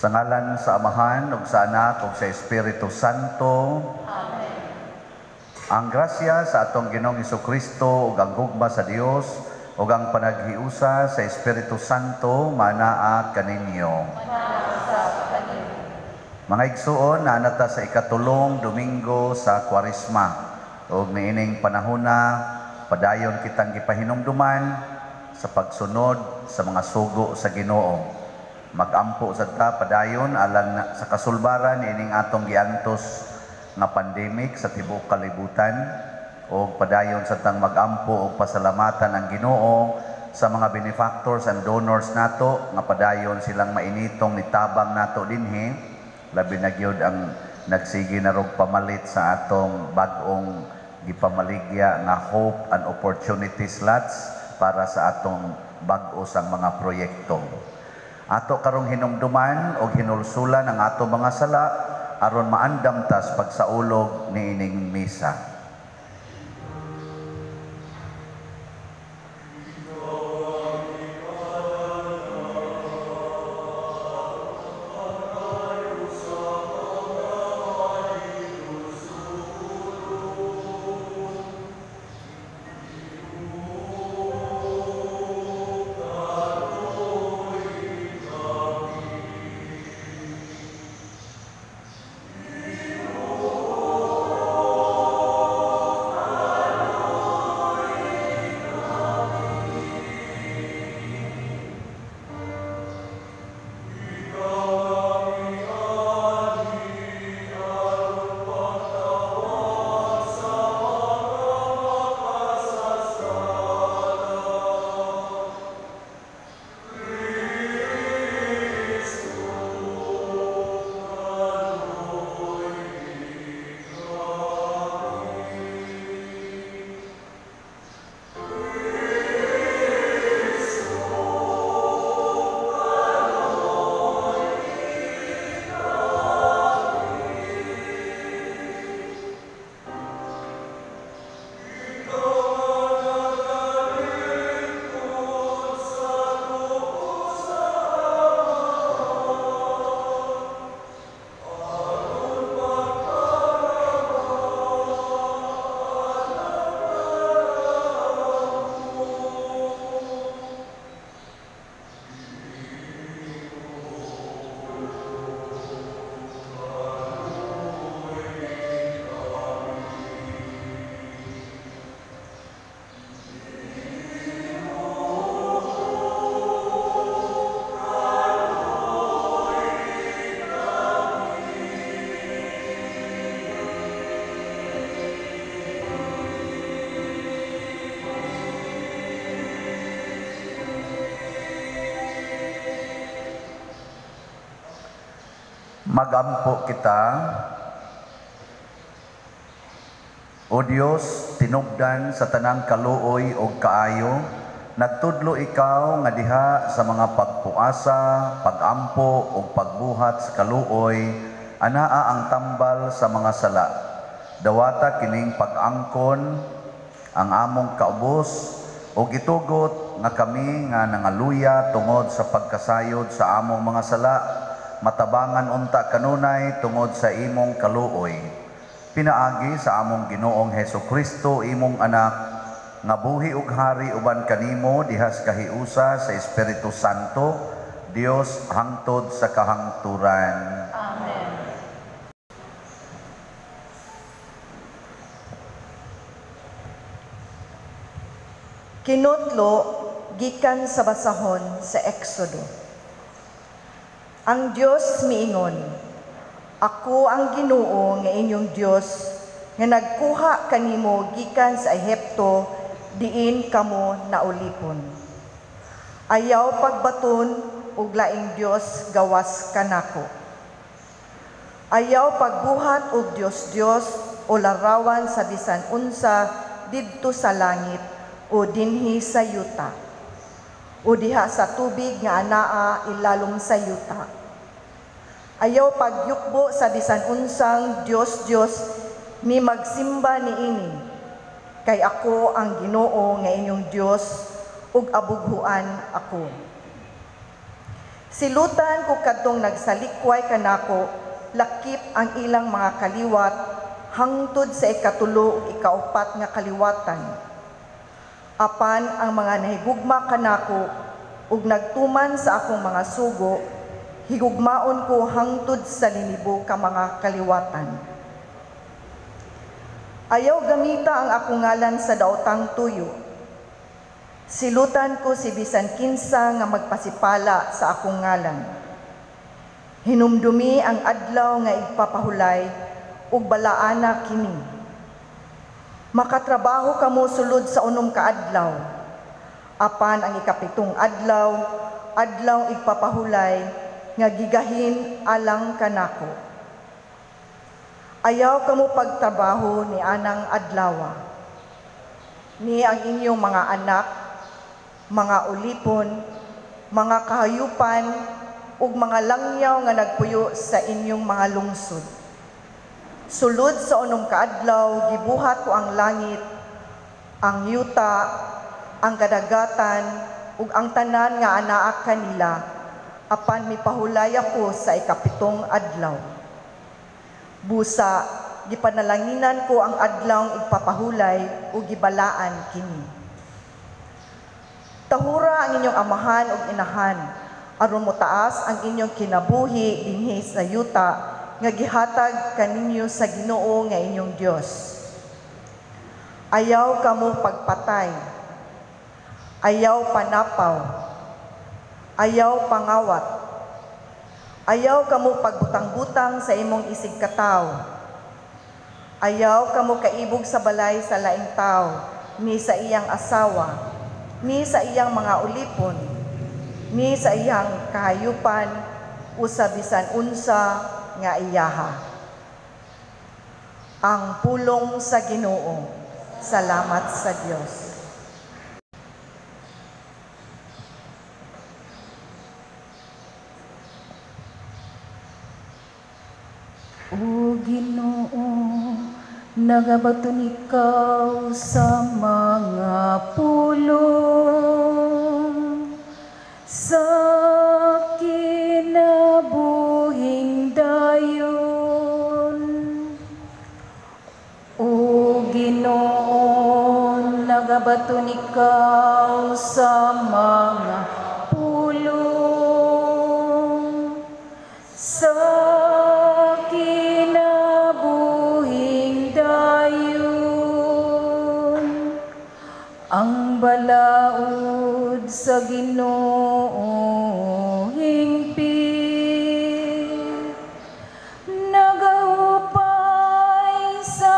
Sa ngalan sa Amahan ug sa Anak ug sa Espiritu Santo. Amen. Ang grasya sa atong Ginoong Hesukristo ug ang gugma sa Dios ug ang panaghiusa sa Espiritu Santo manaa kaninyo. Mga igsuon, naa ta sa ikatulong Domingo sa Kwaresma. Ug niining panahona padayon kitang gipahinumduman sa pagsunod sa mga sugo sa Ginoo. Magampo sad ta padayon alang sa kasulbaran niining atong giantos nga pandemic sa tibuok kalibutan, ug padayon sad tang magampo ug pasalamatan ang Ginoo sa mga benefactors and donors nato nga padayon silang mainitong nitabang nato dinhi, labi na gyud ang nagsige na rog pamalit sa atong bag-ong gipamaligya nga Hope and Opportunity Slots para sa atong bag-o sang mga proyekto. Ato karong hinumduman og hinulsulan ang ato mga sala aron maandam tas pagsaulog niining misa. Magampo kita. O Dios, tinubdan sa tanang kaluoy og kaayo, nagtudlo ikaw nga diha sa mga pagpuasa, pagampo ug pagbuhat sa kaluoy, anaa ang tambal sa mga sala. Dawata kining pag-angkon ang among kaubos ug gitugot nga kami nga nangaluya tungod sa pagkasayod sa among mga sala, matabangan unta kanunay tungod sa imong kaluoy. Pinaagi sa among Ginoong Hesukristo, imong anak, nga buhi ug hari uban kanimo dihas kahiusa sa Espiritu Santo, Dios hangtod sa kahangturan. Amen. Kinutlo gikan sa basahon sa Exodo. Ang Dios miingon, ako ang Ginoo nga inyong Dios nga nagkuha kanimo gikan sa Ehipto, diin kamo naulipon. Ayaw pagbaton og laing Dios gawas kanako. Ayaw pagbuhat og Dios-Dios o larawan sa bisan unsa didto sa langit o dinhi sa yuta, o diha sa tubig nga anaa ilalom sa yuta. Ayaw pagyukbo sa bisan unsang Dios-Dios ni magsimba niini, kay ako ang Ginoo nga inyong Dios ug abughuan ako. Silutan ko kadtong nagsalikway kanako, lakip ang ilang mga kaliwat hangtod sa ikatulo ug ikaupat nga kaliwatan. Apan ang mga nahigugma kanako ug nagtuman sa akong mga sugo, higugmaon ko hangtod sa linibo ka mga kaliwatan. Ayaw gamita ang akong ngalan sa daotang tuyo. Silutan ko si bisan kinsa nga magpasipala sa akong ngalan. Hinumdumi ang adlaw nga igpapahulay ug balaana kini. Makatrabaho kamo sulod sa 6 ka adlaw. Apan ang 7 adlaw, adlaw igpapahulay nga gigahin alang kanako. Ayaw kamo pagtrabaho ni anang adlawa. Ni ang inyong mga anak, mga ulipon, mga kahayupan, ug mga langyaw nga nagpuyo sa inyong mga lungsod. Sulod sa 6 ka adlaw, gibuhat ko ang langit, ang yuta, ang kadagatan, ug ang tanan nga anaa kanila, apan mipahulay ako sa 7 adlaw. Busa, gipanalanginan ko ang adlawng igpapahulay ug gibalaan kini. Tahura ang inyong amahan ug inahan, aron motaas ang inyong kinabuhi dinhi sa yuta nga gihatag kaninyo sa Ginoo nga inyong Dios. Ayaw kamo pagpatay, ayaw panapaw, ayaw pangawat, ayaw kamo pagbutang-butang sa imong isig katawo, ayaw kamo kaibog sa balay sa laing tawo, ni sa iyang asawa, ni sa iyang mga ulipon, ni sa iyang kahayupan, o sa bisan unsa nga iyaha. Ang pulong sa Ginoo. Salamat sa Dios. O Ginoo, nagabaton ikaw sa mga pulong, sa kinabuhing dayon. O Ginoo, nagabaton ikaw sa mga pulong, sa kinabuhing dayon. Ang balaod sa Ginoo hingpit, nagahupay sa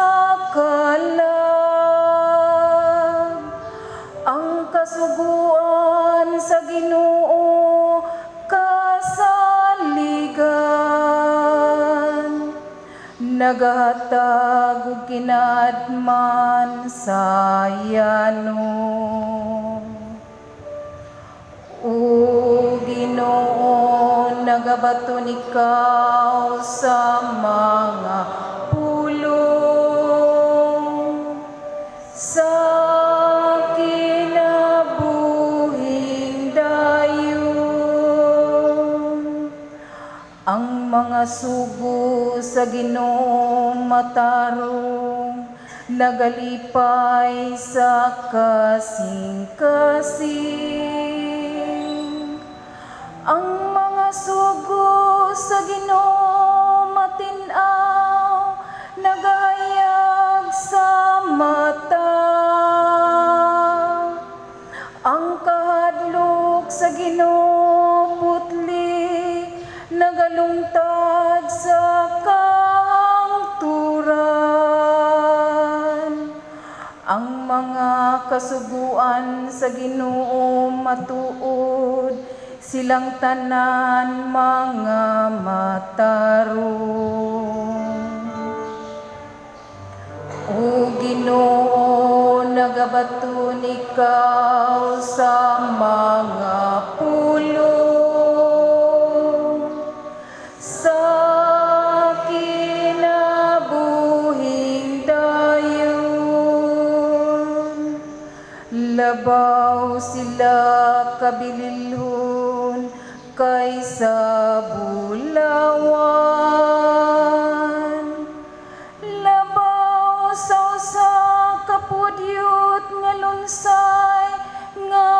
kalag. Ang kasuguan sa Ginoo kasaligan, nagahatag og kinaadman sa yano. O Ginoo, nagabaton ikaw sa mga pulong, sa kinabuhing dayon. Ang mga sugo sa Ginoo matarong, nagalipay sa kasing-kasing. Ang mga sugo sa Ginoo matin-aw, nagahayag sa mata. Ang kahadlok sa Ginoo putli, nagalungtad sa kahangturan. Ang mga kasuguan sa Ginoo matuod, silang tanan mga matarong. O Ginoo, nagabaton ikaw sa mga pulong, sa kinabuhing dayon. Labaw sila kabililhon kaysa bulawan. Labaw sa usa ka pudyot nga lunsay nga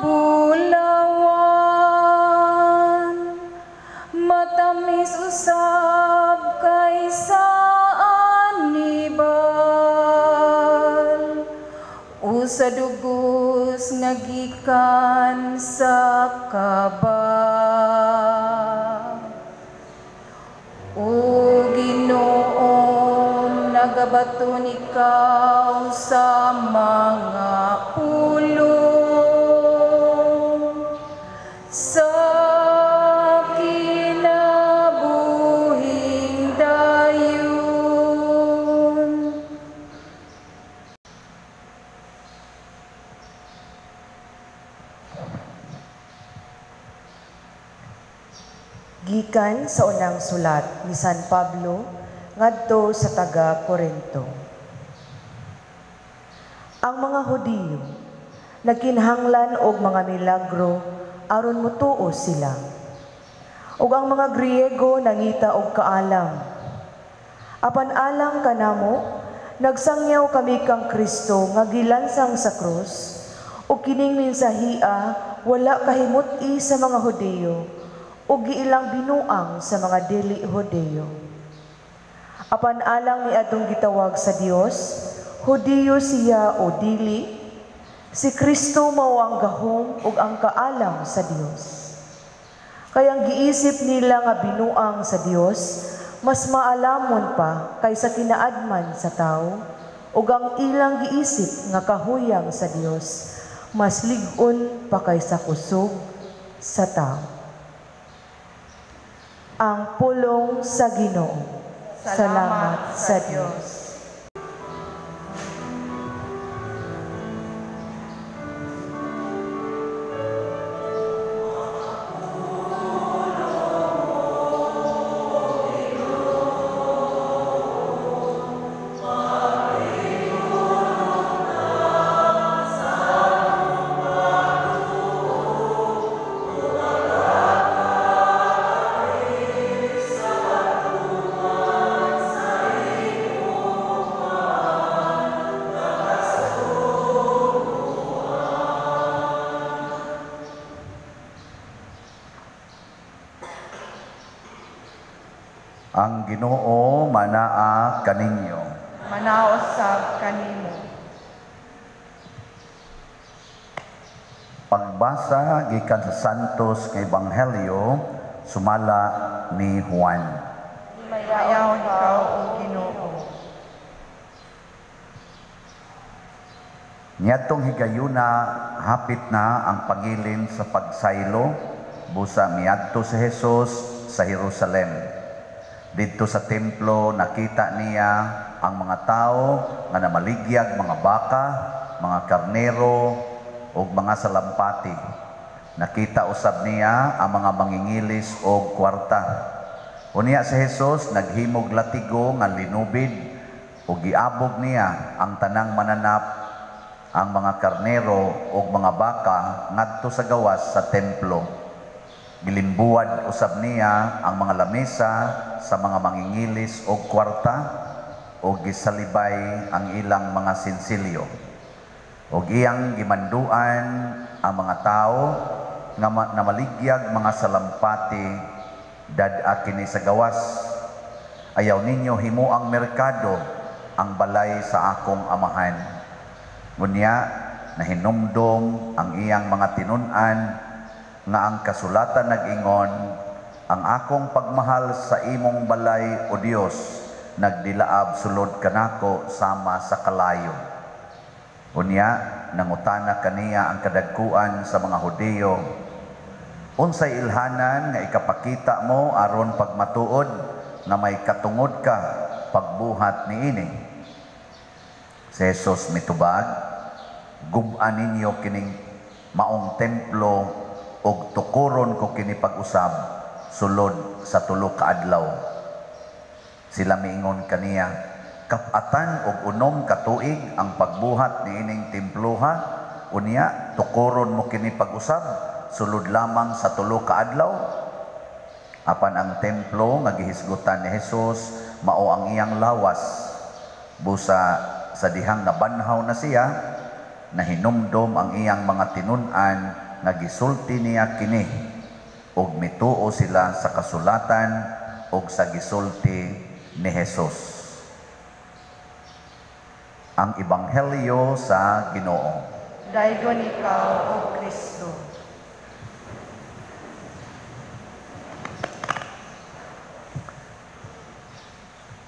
bulawan. Matamis usab kaysa anibal, usa dugos nga gikan sa kaba. O Ginoo, nagabaton ikaw sa mga pulong, sa kinabuhing dayon. Gikan sa unang sulat ni San Pablo ngadto sa taga Korinto. Ang mga Hudiyo nagkinahanglan og mga milagro aron motuo sila. Ug ang mga Griego nangita og kaalam. Apan alang kanamo, nagsangyaw kami kang Kristo nga gilansang sa krus, ug kining mensahia wala kahimut-i sa mga Hudiyo ug giilang binuang sa mga dili Hudiyo. Apan alang ni atong gitawag sa Dios, Hudiyo siya o dili, si Kristo mao ang gahom ug ang kaalam sa Dios. Kay ang giisip nila nga binuang sa Dios, mas maalamon pa kaysa kinaadman sa tawo, ug ang ilang giisip nga kahuyang sa Dios, mas lig-on pa kaysa kusog sa tawo. Ang pulong sa Ginoo. Salamat sa Dios. Ang Ginoo manaa kaninyo. Manaos sab kanimo. Pagbasa gikan sa Santos nga Ebanghelyo sumala ni Juan. Himayaon ikaw, o Ginoo. Niadtong higayuna hapit na ang pagilin sa pagsaylo, busa miadto si Jesus sa Jerusalem. Didto sa templo nakita niya ang mga tao nga namaligyag mga baka, mga karnero ug mga salampati. Nakita usab niya ang mga mangingilis og kwarta. Unya si Jesus naghimog latigo nga linubid ug giabog niya ang tanang mananap, ang mga karnero ug mga baka ngadto sa gawas sa templo. Gilimbuwad usab niya ang mga lamesa sa mga mangingilis og kwarta ug gisalibay ang ilang mga sinsilyo. Ug iyang gimanduan ang mga tawo nga namaligyag mga salampati dad-a kini sa gawas. Ayaw ninyo himuang merkado ang balay sa akong amahan. Ngunya nahinumdom ang iyang mga tinun-an nga ang kasulatan nag-ingon, ang akong pagmahal sa imong balay o Dios nagdilaab sulod kanako sama sa kalayo. Unya nangutana kaniya ang kadagkuan sa mga Hudiyo, unsay ilhanan nga ikapakita mo aron pagmatuod nga may katungod ka pagbuhat niini? Si Jesus mitubag, gub-an ninyo kining maong templo og tukuron ko kini pag-usab sulod sa tulo ka adlaw. Sila miingon kaniya, kapatan og 6 ka tuig ang pagbuhat niining temploha, unya tukuron mo kini pag-usab sulod lamang sa 3 ka adlaw? Apan ang templo nga gihisgutan ni Jesus mao ang iyang lawas. Busa sa dihang nabanhaw na siya, nahinumdom ang iyang mga tinun-an nga gisulti niya kini, ug mituo sila sa kasulatan ug sa gisulti ni Jesus. Ang Ebanghelyo sa Ginoo. Daygon ikaw, O Kristo.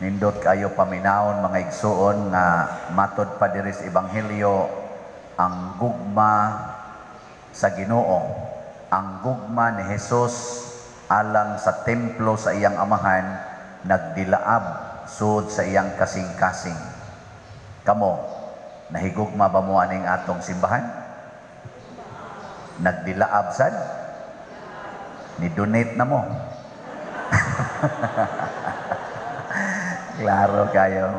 Nindot kayo paminawon mga igsuon nga matod pa diri sa Ebanghelyo ang gugma sa Ginoo, ang gugma ni Jesus alang sa templo sa iyang amahan nagdilaab sud sa iyang kasing-kasing. Kamo, nahigugma ba mo aning atong simbahan? Nagdilaab sad? Ni-donate na mo. Klaro kayo.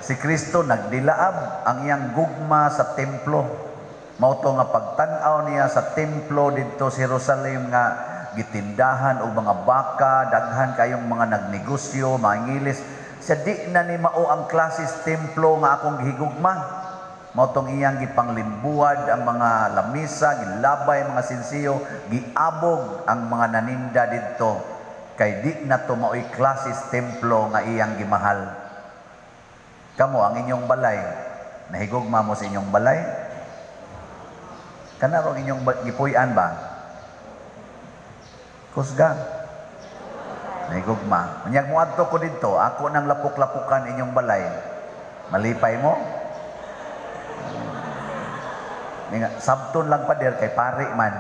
Si Kristo nagdilaab ang iyang gugma sa templo. Mao to nga pagtan-aw niya sa templo didto sa Jerusalem nga gitindahan og mga baka, daghan kayong mga nagnegosyo, mga ngilis. Sa di na ni mao ang klasis templo nga akong gihigugma. Mao tong iyang gipanglimbuad ang mga lamisa, gilabay mga sinsiyo, giabog ang mga naninda didto. Kay di na to maoy klasis templo nga iyang gimahal. Kamo ang inyong balay, nahigugma mo sa inyong balay? Kanarong inyong gipuy-an ba? Kusga. Nahigugma. Unyag moadto ko didto, ako nang lapok-lapukan inyong balay. Malipay mo? Nga, sabton lang pader kay pari man.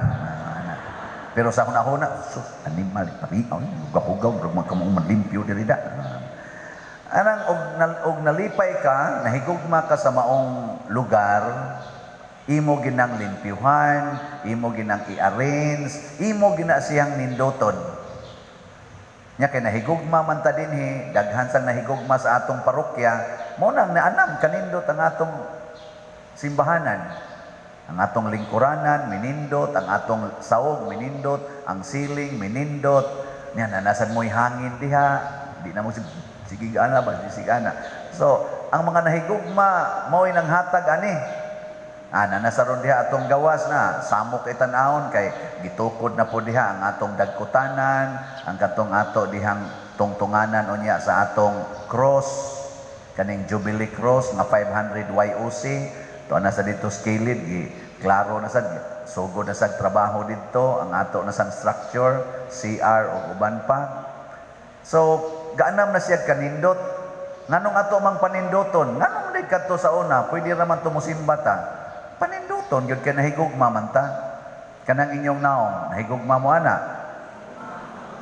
Pero sa hunahuna, sus, animal, pari, hugaw-hugaw, murag man kamong manlimpyo diri da. Anang og nalipay ka, nahigugma ka sa maong lugar, imo ginang limpyuhan, imo ginang i-arrange, imo gina siyang nindoton. Nya kay nahigugma man ta dinhi, daghan sang nahigugma sa atong parokya, mao nang naanam kanindot ang atong simbahanan. Ang atong lingkuranan minindot, ang atong saog minindot, ang siling minindot. Nya nanasan mo'y hangin diha, di na mo sige ana ba, di sige ana. So, ang mga nahigugma mao'y nanghatag ani. Ana nasaron diha atong gawas na samok itan-awon kay gitukod na po diha ang atong dagkutanan, ang katong ato dihang tungtunganan unya sa atong cross, kaning Jubilee Cross nga 500 YOC. To ana sa dito sa kilid, gi klaro na sad, sugod na sad trabaho didto ang ato na sang structure, CR o uban pa. So gaanam na siya kanindot. Nganong ato mang panindoton? Nganong di kadto sa una, pwede ra man tumusimba ta. Panindoton gyud kay nahigugma man ta. Kanang inyong naong, nahigugma mo ana.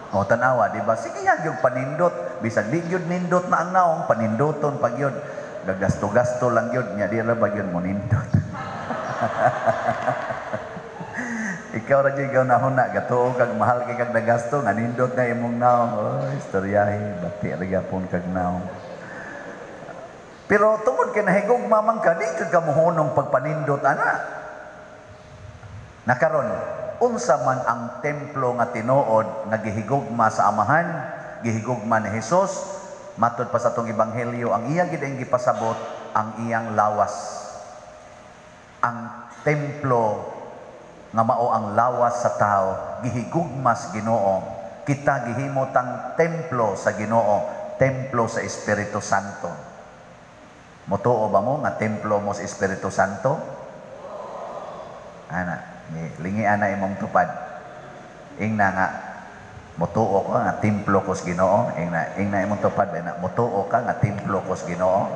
O tan-awa, di ba? Sige yan gyud panindot, bisan di gyud nindot na ang naong, panindoton pa gyud. Gagasto-gasto lang gyud nya, di ra ba gyud mo nindot. Ikaw ra gyud ikaw nahuna, gatuo kag mahal kay kag nagasto, nga nindot na imong naong. Oy, istoryahe, bati ra gyapon kag naong. Pero tungod kay nahigugma man ka, di ka kamuhunong pagpanindot ana. Nakaron, unsa man ang templo nga tinuod nga gihigugma sa Amahan, gihigugma ni Hesus, matod pa sa atong ebanghelyo, ang iya gid ang gipasabot ang iyang lawas. Ang templo nga mao ang lawas sa tao, gihigugma sa Ginoo. Kita gihimo tang templo sa Ginoo, templo sa Espiritu Santo. Motuo ba mo nga templo mo sa Espiritu Santo? Ana, lingi ana imong tupad. Ingna nga motuo ka nga templo ko sa Ginoo, ingna imong tupad na motuo ka nga templo ko sa Ginoo.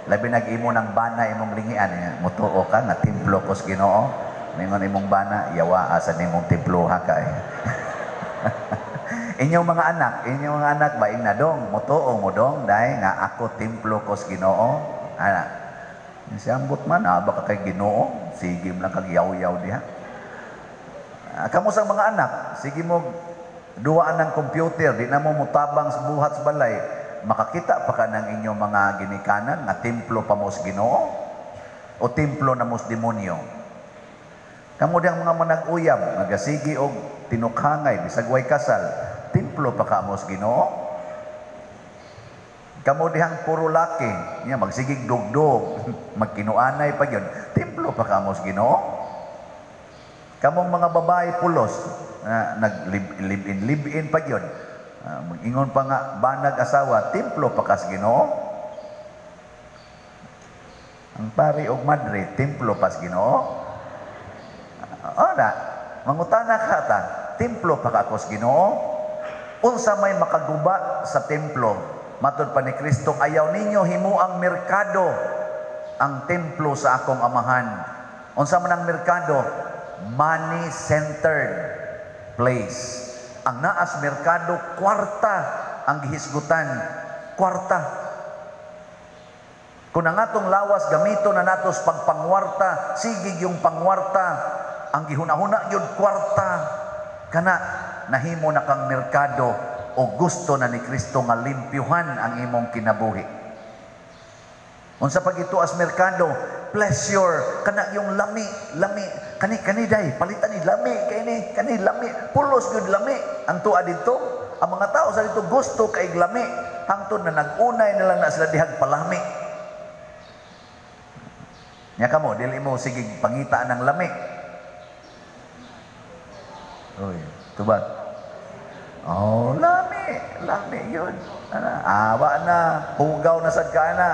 Labi nag-imo ng bana imong lingian, motuo ka nga templo ko sa Ginoo. Ningon imong bana, yawa asa nimong temploha ka eh. Inyong mga anak ba ingna dong, motuo mo dong dai nga ako templo ko sa Ginoo. Ana. Siyambot man baka kay Ginoo, sige lang kag yaw-yaw diha. Kamo sa mga anak, sige mo duwaan ng computer, di na mo mutabang sa buhat sa balay, makakita pa ka ng inyong mga ginikanan nga templo pa mo sa Ginoo o templo na mo sa demonyo. Kamo diyang mga manag-uyab, nagasigi og tinukhangay, bisag way kasal, templo pa kamo sa Ginoo? Kamo dihang puro laki, nya magsigig dugdog, magkinuanay pa gyud, templo pa kamo sa Ginoo? Kamong mga babae pulos, nag live-in live-in pa gyud, mag-ingon pa nga banag asawa, templo pa kas Ginoo? Ang pari og madre, templo pas Ginoo? Ana, mangutana ka ta, templo pa ka sa Ginoo? Unsa may makaguba sa templo? Matod pa ni Kristo, ayaw ninyo himuang merkado ang templo sa akong amahan. Unsa man ang merkado? Money-centered place. Ang naas merkado, kwarta ang gihisgutan. Kwarta. Kung ang atong lawas gamito na natos pagpangwarta, sige yung pangwarta, ang gihuna-huna gyud kwarta, kana nahimo na kang merkado o gusto na ni Kristo nga limpyuhan ang imong kinabuhi. Unsa pagituas merkado, pleasure, kana yung lami, lami, kani kani day, palitan ni lami kay ni, kani lami, pulos gyud lami ang tuwa didto. Ang mga tao sa dito gusto kay lami, hangtod na nag-unay na lang na sila dihag palami. Nya kamo dili mo sige pangita ng lami. Uy, tubat. Oh, lami, lami yun. Ana, awa na, hugaw na sad ka ana.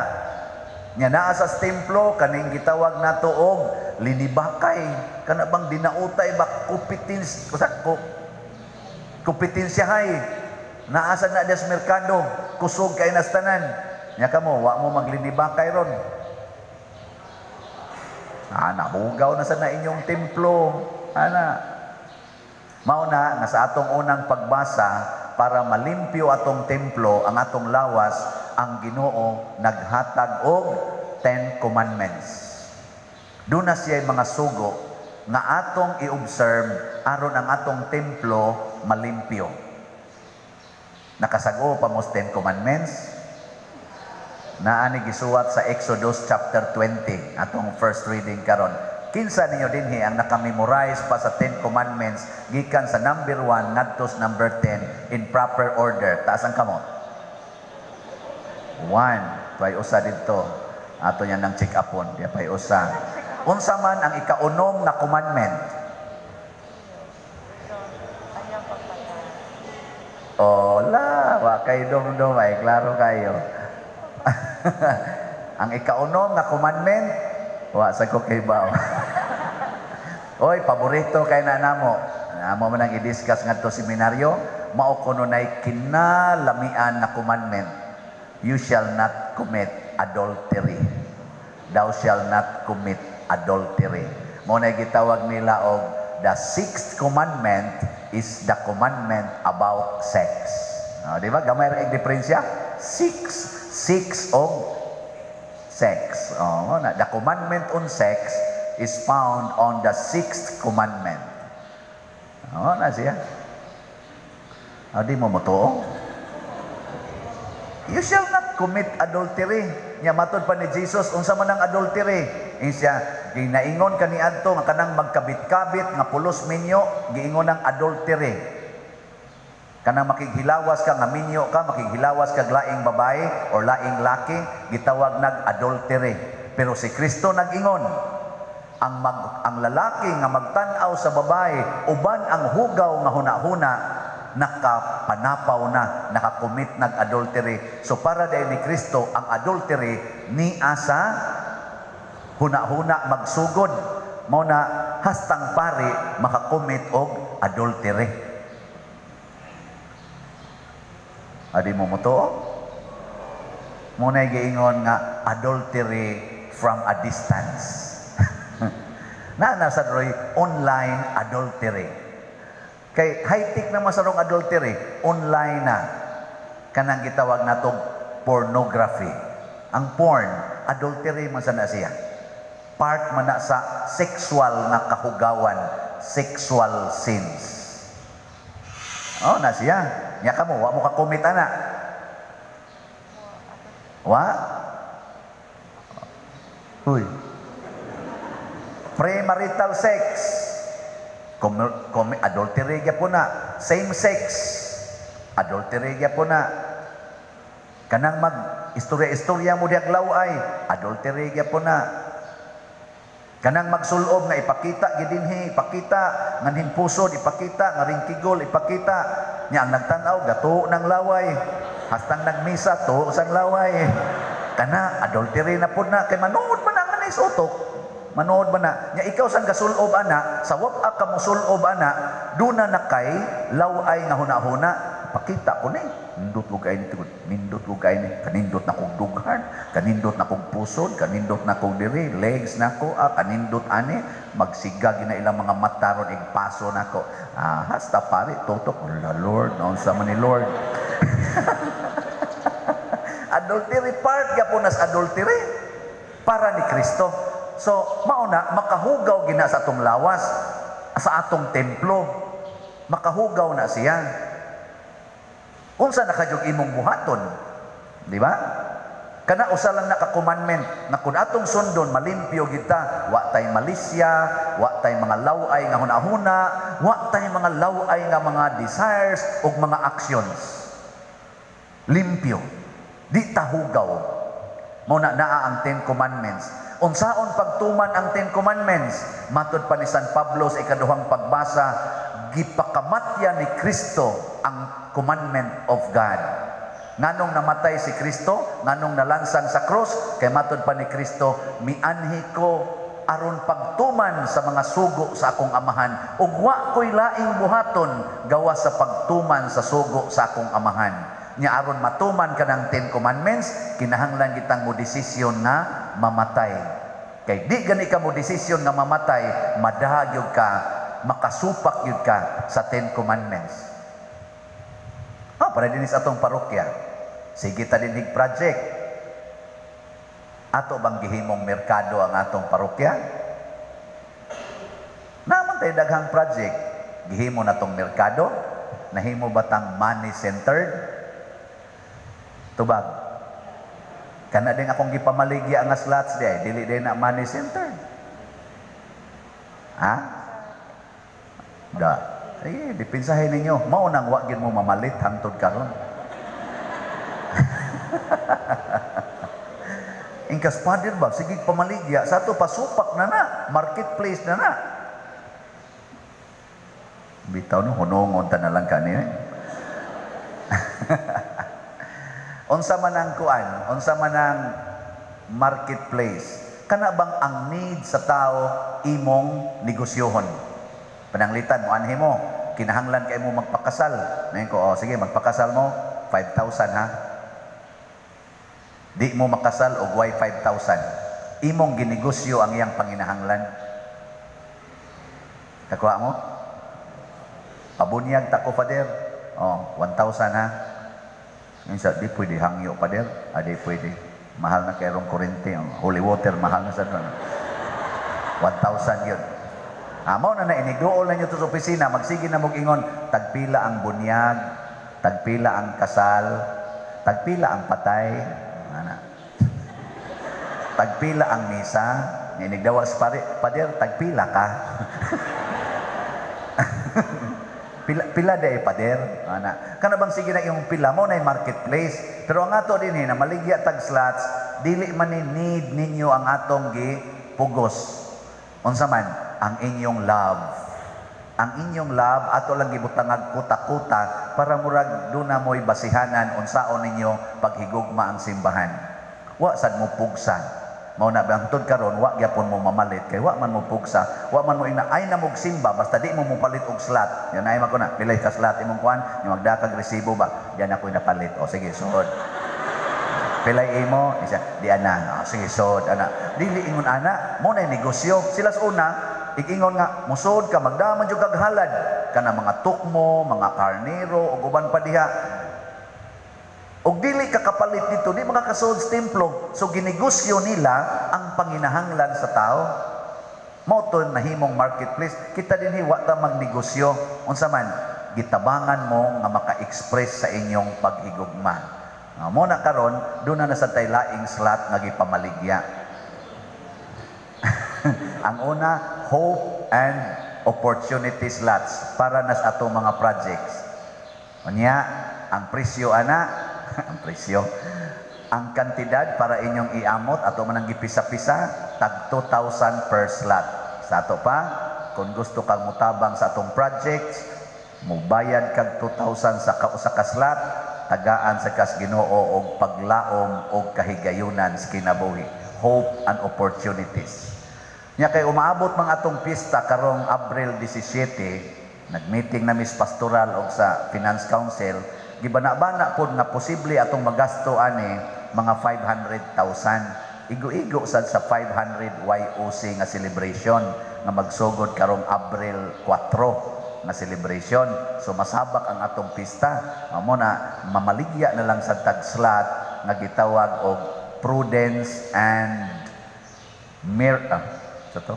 Nya naa sa templo kaning gitawag nato og linibakay, kana bang dinautay ba kupitins sa ko kompetensyahay. Naa sad na des merkado, kusog kay nas tanan. Nya kamo wa mo maglinibakay ron. Ah, nahugaw na sa na inyong templo. Ana. Mao na nga sa atong unang pagbasa, para malimpyo atong templo, ang atong lawas, ang Ginoo naghatag og 10 Commandments. Doon na siya mga sugo nga atong i-observe aron ang atong templo malimpyo. Nakasago pa mo 10 Commandments? Naani gisuwat sa Exodus chapter 20, atong first reading karon. Kinsa ninyo dinhi ang nakamemorize pa sa 10 Commandments gikan sa number 1 ngadto sa number 10 in proper order? Taas ang kamot. 1, tuay usa didto. Ato niya nang check upon, di pay usa. Unsa man ang ikaunom nga commandment? Ola, wa kay dumdum ay klaro kayo. Ang ikaunom nga commandment, wa sa ko kay bao. Oy, paborito kay na namo. Amo man ang i-discuss ngadto seminaryo, mao kuno nay kinalamian na commandment. You shall not commit adultery. Thou shall not commit adultery. Mao nay gitawag nila og the sixth commandment is the commandment about sex. Oh, di ba? Gamay ra kay diferensya? Six. Six og sex. Oh, na, the commandment on sex is found on the sixth commandment. Oh, na siya. Oh, di mo motuo? You shall not commit adultery. Nya matod pa ni Jesus, unsa man ang adultery? Insiya, ginaingon kaniadto nga kanang magkabit-kabit nga pulos minyo, giingon ang adultery. Kanang makighilawas ka nga minyo ka, makighilawas ka laing babae or laing laki, gitawag nag adultery. Pero si Kristo nag-ingon, ang lalaki nga magtan-aw sa babae uban ang hugaw nga hunahuna, nakapanapaw na, nakakommit nag adultery. So para dahil ni Kristo, ang adultery ni asa huna-huna magsugod. Mao na hastang pari makakommit og adultery. Adi mo motuo? Muna'y giingon nga adultery from a distance. Na nasa roy online adultery. Kay high-tech na masarong adultery, online na. Kanang gitawag natong pornography. Ang porn, adultery man sa na siya. Part man na sa sexual na kahugawan, sexual sins. Oh, na siya. Nya kamo, wa mo ka-commit ana. Wa? Uy. Premarital sex. Adultery gyapon na. Same sex, adultery gyapon na. Kanang mag istorya-istorya mo diyag laway, adultery gyapon na. Kanang magsulob nga ipakita gidinhi, ipakita nganhing pusod, ipakita nga ringkigol, ipakita nya ang nagtan-aw gato ng laway. Hastang nagmisa to sang laway. Kana adultery na pud na kay manuod man ang anis utok. Manuod man na. Nya ikaw sang gasulob ana, sa wap ka mosulob ana, duna na kay laway nga hunahuna. Pakita ko ni, nindot ko kay ni tugod, nindot ko kay ni, kanindot na kong dughan, kanindot na kong pusod, kanindot na kong diri, legs na ko, kanindot ani, magsiga gina ilang mga mata ron, igpaso na ko. Hasta pare, tutok, la Lord, naunsa man ni Lord. Adultery, part gyapon nas adultery para ni Kristo. So, mauna, makahugaw gina sa atong lawas, sa atong templo, makahugaw na siya. Unsa na kadyong imong buhaton? Di ba? Kana usa lang naka-commandment na kung atong sundon malimpyo kita, wa tay malisya, wa tay mga laway nga hunahuna, wa tay mga laway nga mga desires ug mga actions. Limpyo. Di ta hugaw. Mao na naa ang 10 Commandments. Unsaon pagtuman ang 10 Commandments? Matod pa ni San Pablo sa ikaduhang pagbasa, gipakamatya ni Kristo ang commandment of God. Nganong namatay si Kristo, nganong nalansang sa krus, kay matod pa ni Kristo, mianhi ko aron pagtuman sa mga sugo sa akong amahan, ug wa ko'y laing buhaton gawas sa pagtuman sa sugo sa akong amahan. Nya aron matuman kanang 10 Commandments, kinahanglan kitang mo desisyon nga mamatay. Kay di gani ka mo desisyon nga mamatay, madahag yun ka, makasupak yun ka sa 10 Commandments. Para din sa atong parokya. Sige ta dinhig project. Ato bang gihimong merkado ang atong parokya? Naman tayo daghang project. Gihimo na tong merkado? Nahimo ba tang money-centered? Tubag. Kana din akong gipamaligya nga slots di ay dili din na money-centered. Ha? Da. Sige, dipinsahin ninyo. Mao nang wa gyud mo mamalit hangtod karon. Ingkas pader ba, sige pamaligya sa ato pasupak na na, marketplace na na. Bitaw no hunongon ta na lang kani. Unsa man ang kuan, unsa man ang marketplace? Kana bang ang need sa tao imong negosyohon? Pananglitan mo anhi mo, kinahanglan kay mo magpakasal. Ngayon ko, oh, sige, magpakasal mo 5,000 ha. Di mo makasal og way 5,000. Imong ginegosyo ang iyang panginahanglan. Kakuha mo? Pabunyag ta ko, Father. Oh, 1,000 ha. Ngayon siya, di pwede hangyo, Father. Ah, di pwede. Mahal na kayrong kurente. Holy water, mahal na sa 1,000 yun. Mao na na, inigduol na nyo to sa opisina, magsige na mong ingon, tagpila ang bunyag, tagpila ang kasal, tagpila ang patay, ana. Tagpila ang misa, inigdawas pare, pader, tagpila ka. Pila, pila day pader, ana. Kana bang sige na yung pila mo na yung marketplace. Pero ang ato din na maligya tag slots, dili man ni need ninyo ang atong gipugos. Unsa man ang inyong love. Ang inyong love ato lang gibutangag kuta-kuta para murag duna mo'y basihanan unsaon ninyo paghigugma ang simbahan. Wa sad mo pugsa. Mao na bangtod karon wa gyapon mo mamalit kay wa man mo pugsa, wa man mo ina ay na mog simba basta di mo mopalit og slot. Yan ay man ko na pilay ka slot imong kuan, yung magdakag resibo ba? Diyan ako napalit. O sige, suod. Pilay imo, isa di ana. O, sige, suod ana. Dili ingon ana, mo na negosyo. Sila sa una igingon nga musod ka magdaman jud kag halad kana mga tukmo, mga karnero ug uban pa diha. Og dili ka kapalit dito, di makakasuod sa templo. So ginegosyo nila ang panginahanglan sa tao. Mao to nahimong marketplace. Kita dinhi wa ta magnegosyo. Unsa man gitabangan mo nga maka-express sa inyong paghigugma. Mo na karon doon na sa tay laing slot nga gipamaligya. Ang una, hope and opportunity slots para nas atong mga projects. Unya, ang presyo ana, ang presyo, ang kantidad para inyong iamot ato man ang gipisa-pisa, tag 2,000 per slot. Sa ato pa, kung gusto kang mutabang sa atong projects, mubayad kag 2,000 sa kausa ka slot, tagaan sa kas Ginoo og paglaom og kahigayunan sa kinabuhi. Hope and opportunities. Nya kay umaabot mga atong pista karong Abril 17, nagmeeting na mis pastoral og sa Finance Council, gibana-bana pod nga posible atong magasto ani mga 500,000. Igo-igo sad sa 500 YOC nga celebration nga magsugod karong Abril 4 nga celebration. So masabak ang atong pista. Mao na mamaligya na lang sa tag slot nga gitawag og prudence and mir sa to?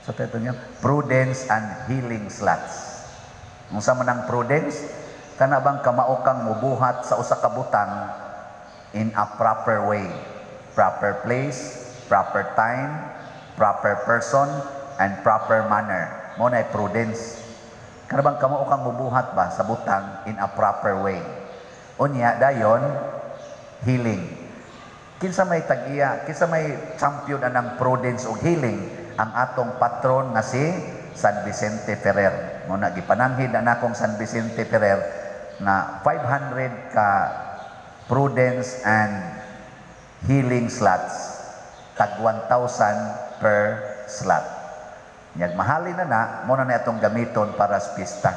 Sa to ito niya? Prudence and healing slots. Unsa man ang prudence? Kana bang kamao kang mubuhat sa usa ka butang in a proper way? Proper place, proper time, proper person, and proper manner. Mao na prudence. Kana bang kamao kang mubuhat ba sa butang in a proper way? Unya dayon, healing. Kinsa may tag-iya, kinsa may champion anang prudence ug healing? Ang atong patron nga si San Vicente Ferrer. Mo na gipananghid na nakong San Vicente Ferrer nga 500 ka prudence and healing slots, tag 1,000 per slot. Nyag mahalin na na, mo na na itong gamiton para sa pista.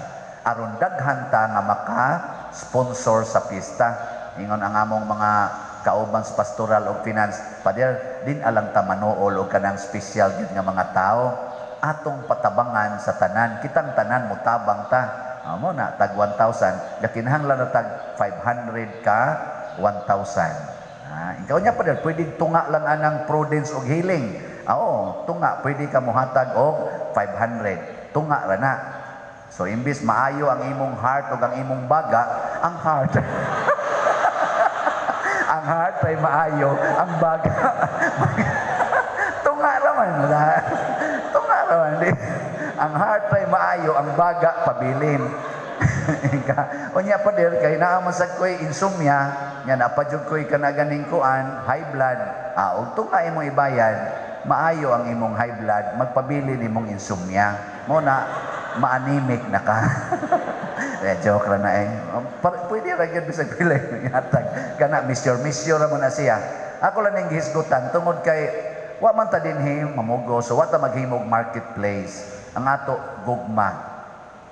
Aron daghan ta nga maka-sponsor sa pista. Ingon ang among mga kauban sa pastoral og finance, "Pader, din alang ta manuol og kanang special gyud nga mga tao. Atong patabangan sa tanan, kitang tanan mutabang ta." Mo na tag 1,000, gakinahanglan na tag 500 ka 1,000. Ikaw niya, pader, pwede tunga lang anang prudence og healing. Oo, tunga, pwede ka muhatag og 500. Tunga ra na. So imbis maayo ang imong heart ug ang imong baga, ang heart ang heart ay maayo, ang baga tunga ra man wala. Tunga ra man di. Ang heart ay maayo, ang baga pabilin. Unya, pader, kay naa man sad ko'y insomnia, nya napadyod ko'y kanaganing kuan, high blood. Og tunga imong ibayad, maayo ang imong high blood, magpabilin imong insomnia. Mo na ma-anemic na ka. Eh, joke ra na eh. Pwede ra gyud bisag pila hatag. Kana misyor misyor ra mo na siya. Ako lang ning gihisgutan tungod kay wa man ta dinhi mamugo, so wa ta maghimog marketplace. Ang ato gugma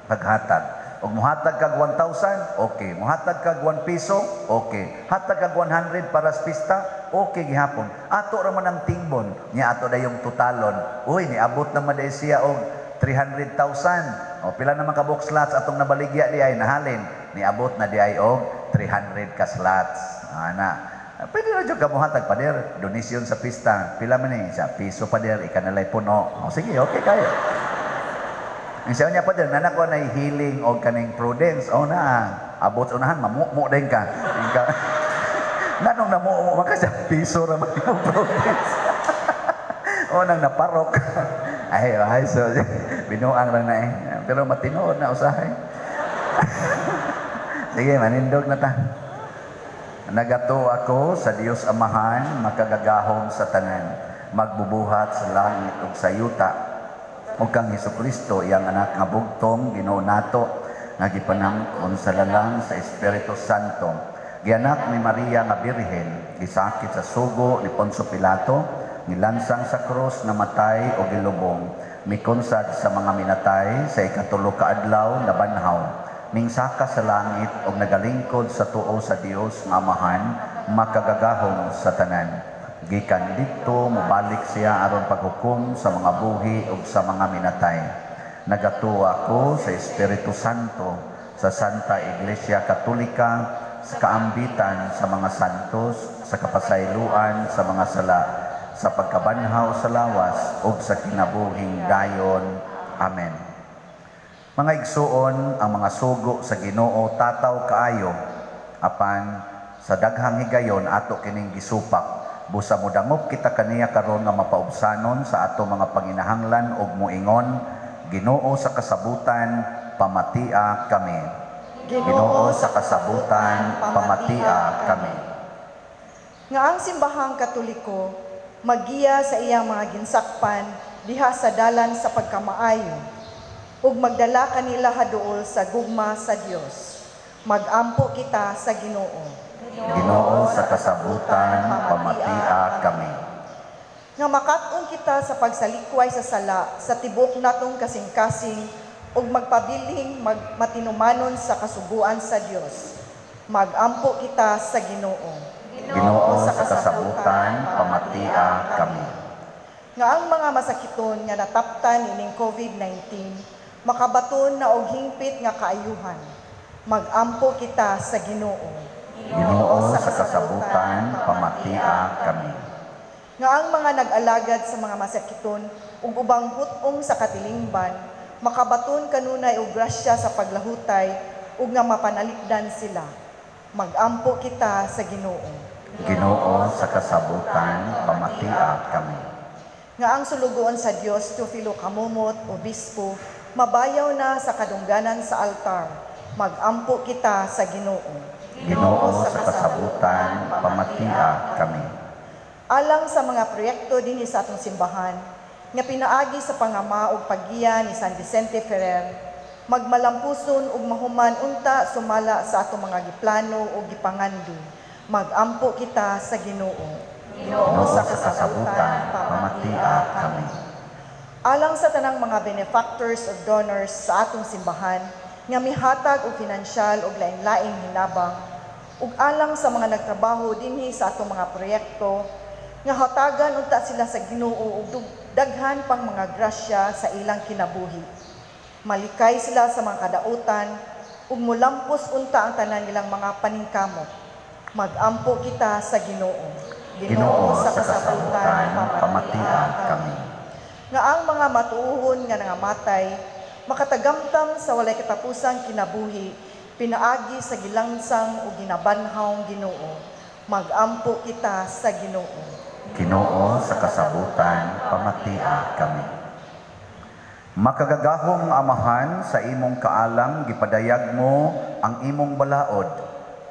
paghatag. Og muhatag kag 1,000, okay. Muhatag kag 1 piso, okay. Hatag kag 100 para sa pista, okay gihapon. Ato ra man ang tingbon, nya ato dayong totalon. Uy, niabot naman day siya og 300,000. O pila naman ka box slots atong nabaligya di ay nahalin. Niabot na di ay og 300 ka slots. Ana. Pwede ra jud ka muhatag, "Pader, donation sa pista. Pila man ni?" Sa piso, pader, ikanalay puno. O sige, okay kayo. Ang siya niya, "Pader, nana ko na healing o kaning prudence." O na, abot sa unahan, mamumo din ka. Ika, nanong namumo man ka sa piso ra man yung prudence. O nang naparok. Ay, ay, so, binuang lang na eh. Pero matinuod na usahay. Sige, manindog na ta. Nagatuo ako sa Dios Amahan, makagagahom sa tanan, magbubuhat sa langit ug sa yuta, ug kang Hesukristo, iyang anak nga bugtong, Ginoo nato, nga gipanangkon sa lalang sa Espiritu Santo, gianak ni Maria nga Birhen, gisakit sa sugo ni Poncio Pilato, nilansang sa krus, namatay o gilubong, mikonsad sa mga minatay, sa ikatulo ka adlaw nabanhaw, mingsaka sa langit og nagalingkod sa tuo sa Dios nga Amahan, makagagahom sa tanan. Gikan didto mobalik siya aron paghukom sa mga buhi ug sa mga minatay. Nagatuo ako sa Espiritu Santo, sa Santa Iglesia Katolika, sa kaambitan sa mga santos, sa kapasayloan sa mga sala, sa pagkabanhaw sa lawas ug sa kinabuhing dayon. Amen. Mga igsuon, ang mga sugo sa Ginoo tataw kaayo, apan sa daghang higayon ato kining gisupak. Busa modangop kita kaniya karon nga mapaubsanon sa ato mga panginahanglan og moingon, Ginoo sa kasabutan, pamatia kami. Ginoo sa kasabutan, pamatia kami. Nga ang simbahang Katoliko maggiya sa iyang mga ginsakpan diha sa dalan sa pagkamaayo ug magdala kanila haduol sa gugma sa Dios. Magampo kita sa Ginoo. Ginoo sa kasabutan, pamatia kami. Nga makat-on kita sa pagsalikway sa sala sa tibok natong kasing-kasing ug magpabiling matinumanon sa kasuguan sa Dios. Magampo kita sa Ginoo. Ginoo sa kasabutan, pamatia kami. Nga ang mga masakiton nga nataptan ining COVID-19 makabaton na og hingpit nga kaayuhan. Magampo kita sa Ginoo. Ginoo sa kasabutan, pamatia kami. Nga ang mga nag-alagad sa mga masakiton ug ubang hut-ong sa katilingban makabaton kanunay og grasya sa paglahutay ug nga mapanalipdan sila. Magampo kita sa Ginoo. Ginoo sa kasabutan, pamatia kami. Nga ang sulugoon sa Dios, Teofilo Camomot, Obispo, mabayaw na sa kadungganan sa altar. Magampo kita sa Ginoo. Ginoo sa kasabutan, pamatia kami. Alang sa mga proyekto dinhi sa atong simbahan, nga pinaagi sa pangama ug paggiya ni San Vicente Ferrer, magmalampuson ug mahuman unta sumala sa atong mga giplano ug gipangando. Magampo kita sa Ginoo. Ginoo sa kasabutan, pamatia kami. Alang sa tanang mga benefactors ug donors sa atong simbahan, nga mihatag og finansyal ug lain-laing hinabang, ug alang sa mga nagtrabaho dinhi sa atong mga proyekto, nga hatagan unta sila sa Ginoo og daghan pang mga grasya sa ilang kinabuhi. Malikay sila sa mga kadautan ug mulampos unta ang tanan nilang mga paningkamot. Magampo kita sa Ginoo. Ginoo sa kasabutan, pamatia kami. Nga ang mga matuohon nga nangamatay makatagamtam sa walay katapusang kinabuhi, pinaagi sa gilangsang ug ginabanhawng Ginoo. Magampo kita sa Ginoo. Ginoo sa kasabutan, pamatia kami. Makagagahong Amahan, sa imong kaalam gipadayag mo ang imong balaod.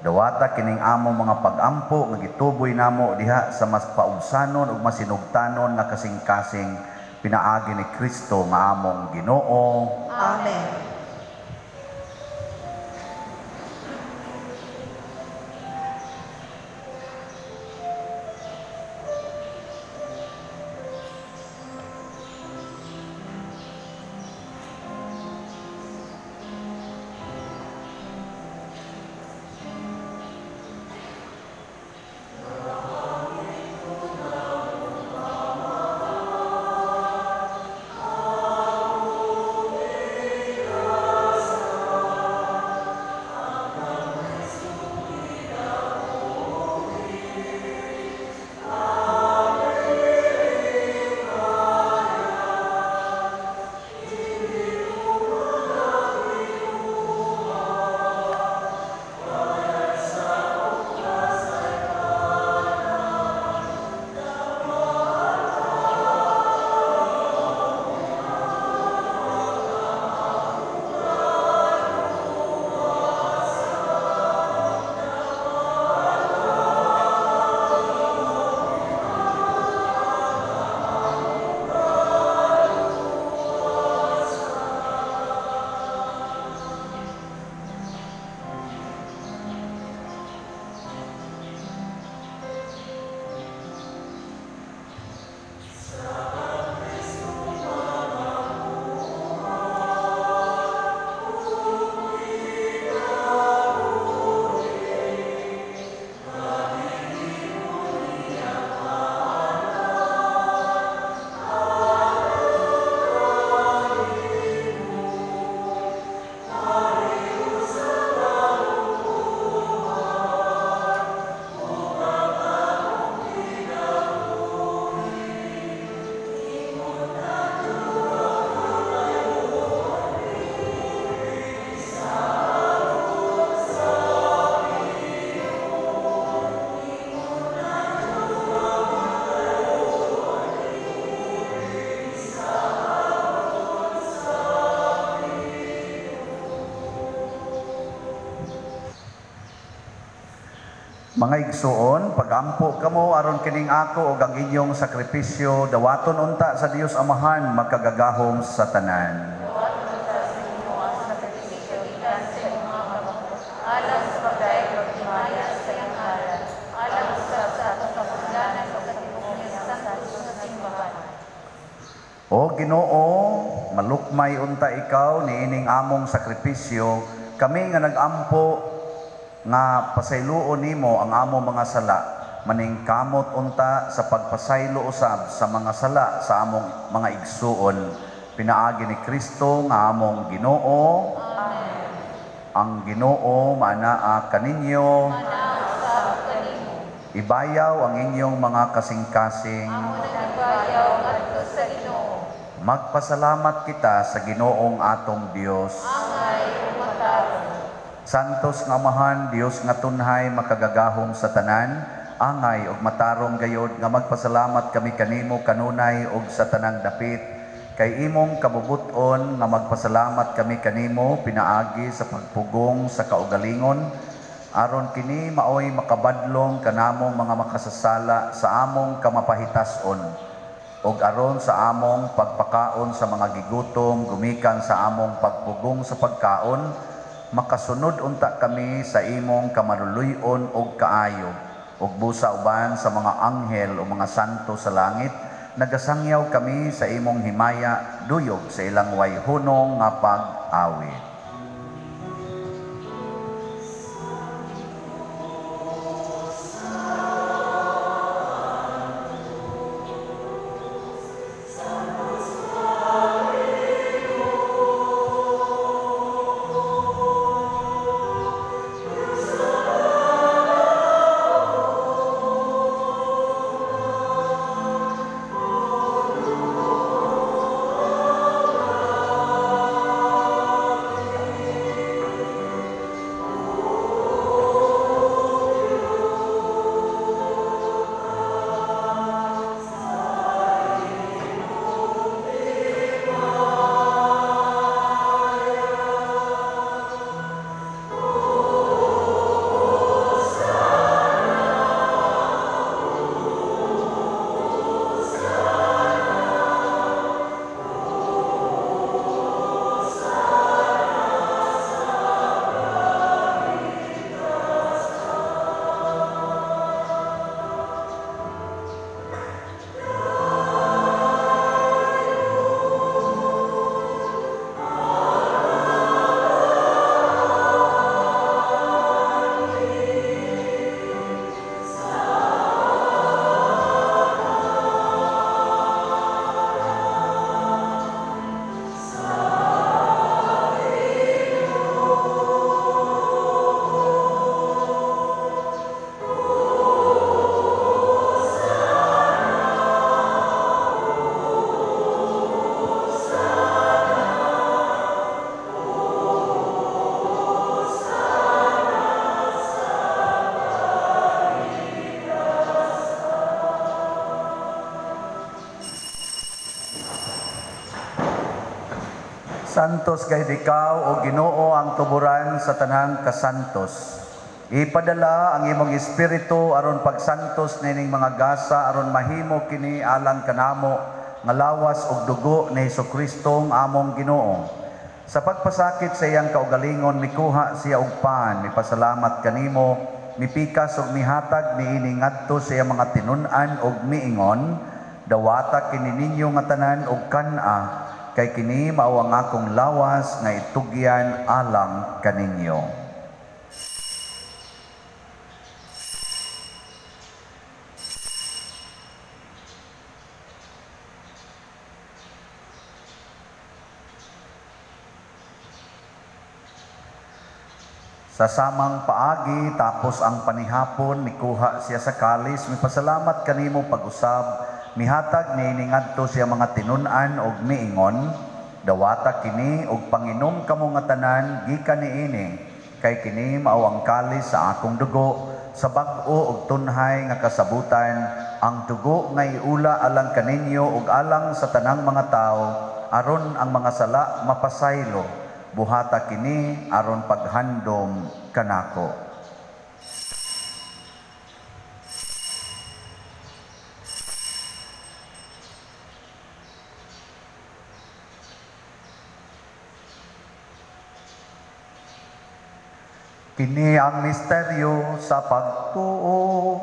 Dawata kining among mga pagampo nga gituboy namo diha sa mas paugsanon ug masinugtanon nga kasing-kasing pinaagi ni Kristo nga among Ginoo. Amen. Amen. Mga igsuon, pagampo kamo aron kining ako ug ang inyong sakripisyo dawaton unta sa Dios Amahan makagagahom sa tanan. O Ginoo, malukmay unta ikaw niining among sakripisyo, kami nga nagampo nga pasayloon nimo ang among mga sala, maningkamot unta sa pagpasaylo usab sa mga sala sa among mga igsuon, pinaagi ni Kristo nga among Ginoo. Amen. Ang Ginoo maanaa kaninyo. Ibayaw ang inyong mga kasing-kasing. Magpasalamat kita sa Ginoong atong Dios. Santos nga Amahan, Dios nga tunhay makagagahom sa tanan, angay ug matarong gayod nga magpasalamat kami kanimo kanunay ug sa tanang dapit, kay imong kabubut-on nga magpasalamat kami kanimo pinaagi sa pagpugong sa kaugalingon, aron kini maoy makabadlong kanamong mga makasasala sa among kamapahitason, ug aron sa among pagpakaon sa mga gigutom gumikan sa among pagpugong sa pagkaon, makasunod unta kami sa imong kamaluluy-on og kaayo, ug busa uban sa mga anghel o mga santo sa langit, nagasangyaw kami sa imong himaya, duyog sa ilang wayhunong nga pag-awit. Santos gayud ikaw, o Ginoo, ang tuburan sa tanang kasantos. Ipadala ang imong espiritu aron pagsantos nining mga gasa aron mahimo kini alang kanamo nga lawas ug dugo ni Hesukristo ang among Ginoo. Sa pagpasakit sa iyang kaugalingon mikuha siya og pan, mipasalamat kanimo, mipikas ug mihatag niini ngadto sa iyang mga tinun-an ug miingon, dawata kini ninyo nga tanan og kan-a, kay kini mao ang akong lawas nga itugyan alang kaninyo. Sa samang paagi, tapos ang panihapon, mikuha siya sa kalis, mipasalamat kanimo pag-usab, mihatag niini ngadto siya mga tinun-an og miingon, dawata kini og panginom kamo nga tanan gikan niini, kay kini mao ang kalis sa akong dugo, sa bag-o og tunhay nga kasabutan, ang dugo nga iula alang kaninyo ug alang sa tanang mga tawo, aron ang mga sala mapasaylo. Buhata kini aron paghandom kanako. Kini ang misteryo sa pagtuo.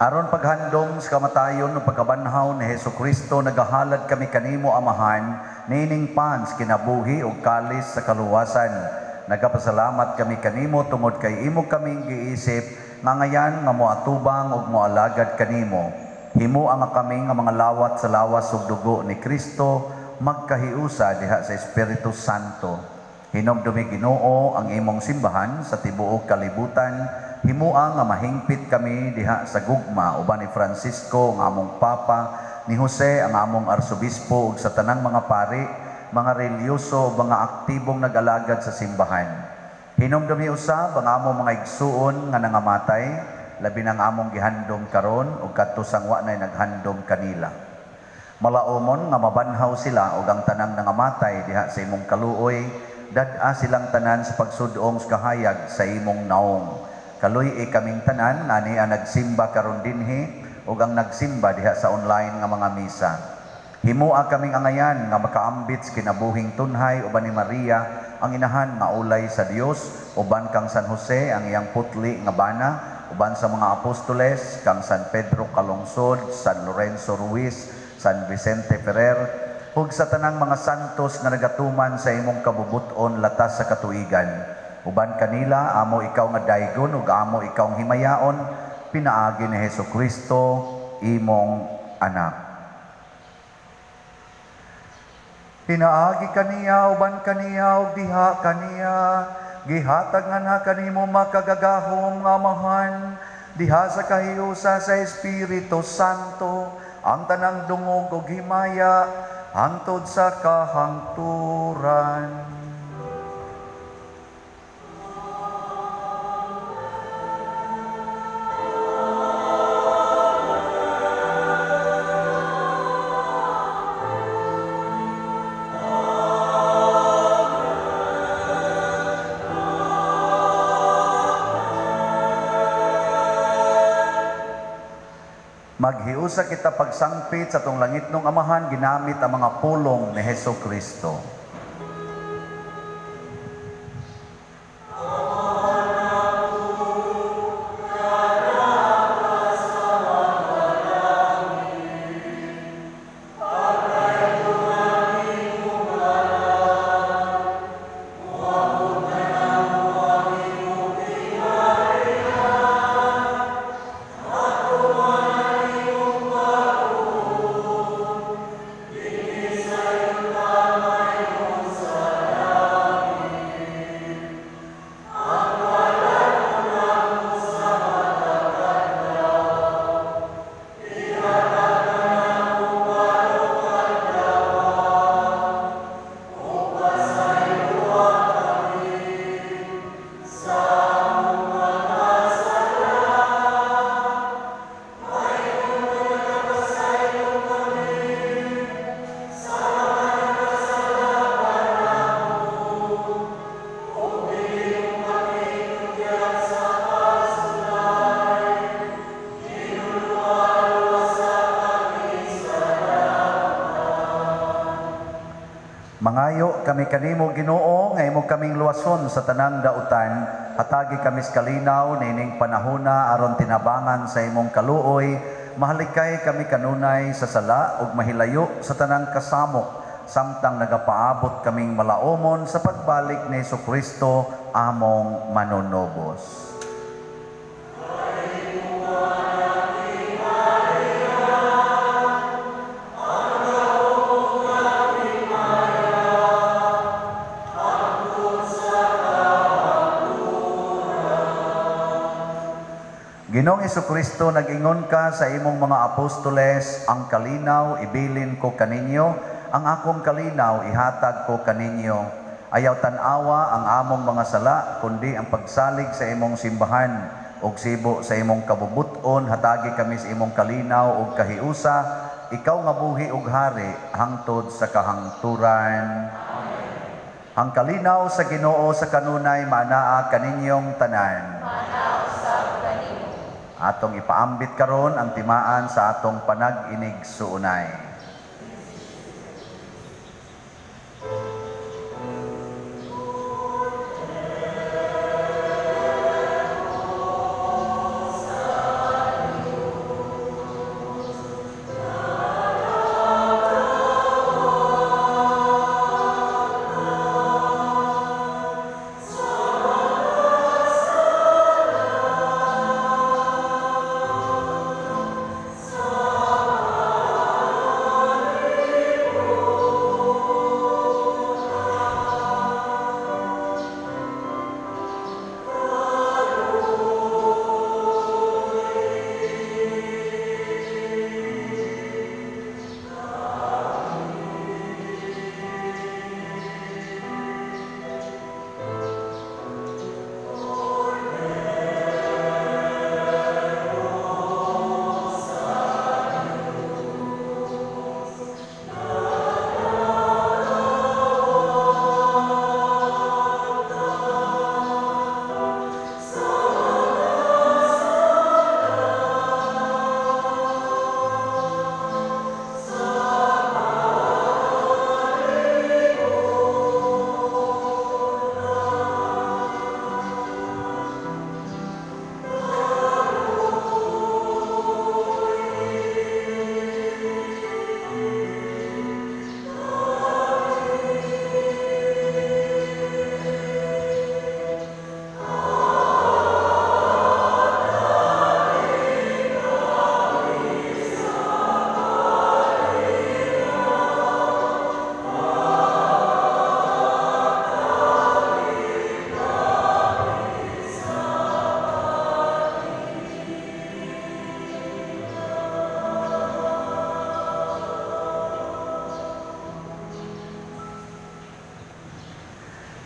Aron paghandom sa kamatayon ug pagkabanhaw ni Hesukristo, nagahalad kami kanimo, Amahan, niining pans kinabuhi ug kalis sa kaluwasan. Nagapasalamat kami kanimo tungod kay imo kaming giisip nga ngayan nga moatubang ug moalagad kanimo. Himoa nga kami nga mga lawat sa lawas ug dugo ni Kristo magkahiusa diha sa Espiritu Santo. Hinumdumi, Ginoo, ang imong simbahan sa tibuok kalibutan. Himoa nga mahingpit kami diha sa gugma uban ni Francisco ang among Papa, ni Jose ang among Arsobispo ug sa tanang mga pari, mga relihiyoso ug mga aktibong nag-alagad sa simbahan. Hinumdumi usab ang among mga igsuon nga nangamatay, labi nang among gihandom karon ug kadto sang wa nay naghandom kanila. Malaumon nga mabanhaw sila ug ang tanang nangamatay diha sa imong kaluoy, dad-a silang tanan sa pagsudong sa kahayag sa imong naong. Kaluy-i kaming tanan ani ang nagsimba karon dinhi ug ang nagsimba diha sa online nga mga misa. Himoa kaming angayan nga makaambit sa kinabuhing tunhay uban ni Maria ang inahan nga ulay sa Dios, uban kang San Jose ang iyang putli nga bana, uban sa mga apostoles kang San Pedro Calungsod, San Lorenzo Ruiz, San Vicente Ferrer, ug sa tanang mga santos nga nagatuman sa imong kabubut-on latas sa katuigan. Uban kanila, amo ikaw nga daygon ug amo ikaw ang himayaon, pinaagi ni Hesukristo, imong anak. Pinaagi kaniya, uban kaniya, ug diha kaniya, gihatag nga na kanimo makagagahom nga Amahan, diha sa kahiusa sa Espiritu Santo, ang tanang dungog ug himaya, hangtod sa kahangturan. Maghiusa kita pagsangpit sa atong langitnong Amahan ginamit ang mga pulong ni Hesukristo. Mangayo kami kanimo, Ginoo, nga imo kaming luwason sa tanang dautan, hatagi kami sa kalinaw niining panahona aron tinabangan sa imong kaluoy, mahalikay kami kanunay sa sala ug mahilayo sa tanang kasamok, samtang nagapaabot kaming malaomon sa pagbalik ni Hesukristo among manunubos. Ginoong Hesukristo, nag-ingon ka sa imong mga apostoles, ang kalinaw ibilin ko kaninyo, ang akong kalinaw ihatag ko kaninyo. Ayaw tan-awa ang among mga sala, kundi ang pagsalig sa imong simbahan. Ug sibo sa imong kabubut-on, hatagi kami sa imong kalinaw ug kahiusa, ikaw nga buhi ug hari hangtod sa kahangturan. Amen. Ang kalinaw sa Ginoo sa kanunay maanaa kaninyong tanan. Atong ipaambit karon ang timaan sa atong panag-inig-suunay.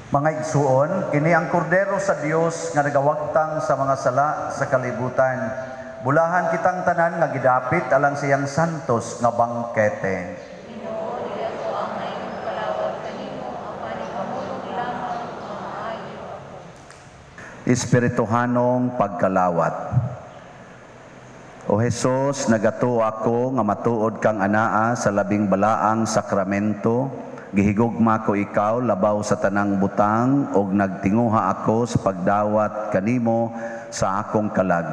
Mga igsuon, kini ang kordero sa Dios nga nagawagtang sa mga sala sa kalibutan. Bulahan kitang tanan nga gidapit alang siyang santos nga bangkete. Ginoo, dili ako angay magpalawag kanimo, apan ikamulog lamang nga maayo ako. Espirituhanong pagkalawat. O Hesus, nagatuo ako nga matuod kang anaa sa labing balaang sakramento. Gihigugma ko ikaw labaw sa tanang butang og nagtinguha ako sa pagdawat kanimo sa akong kalag.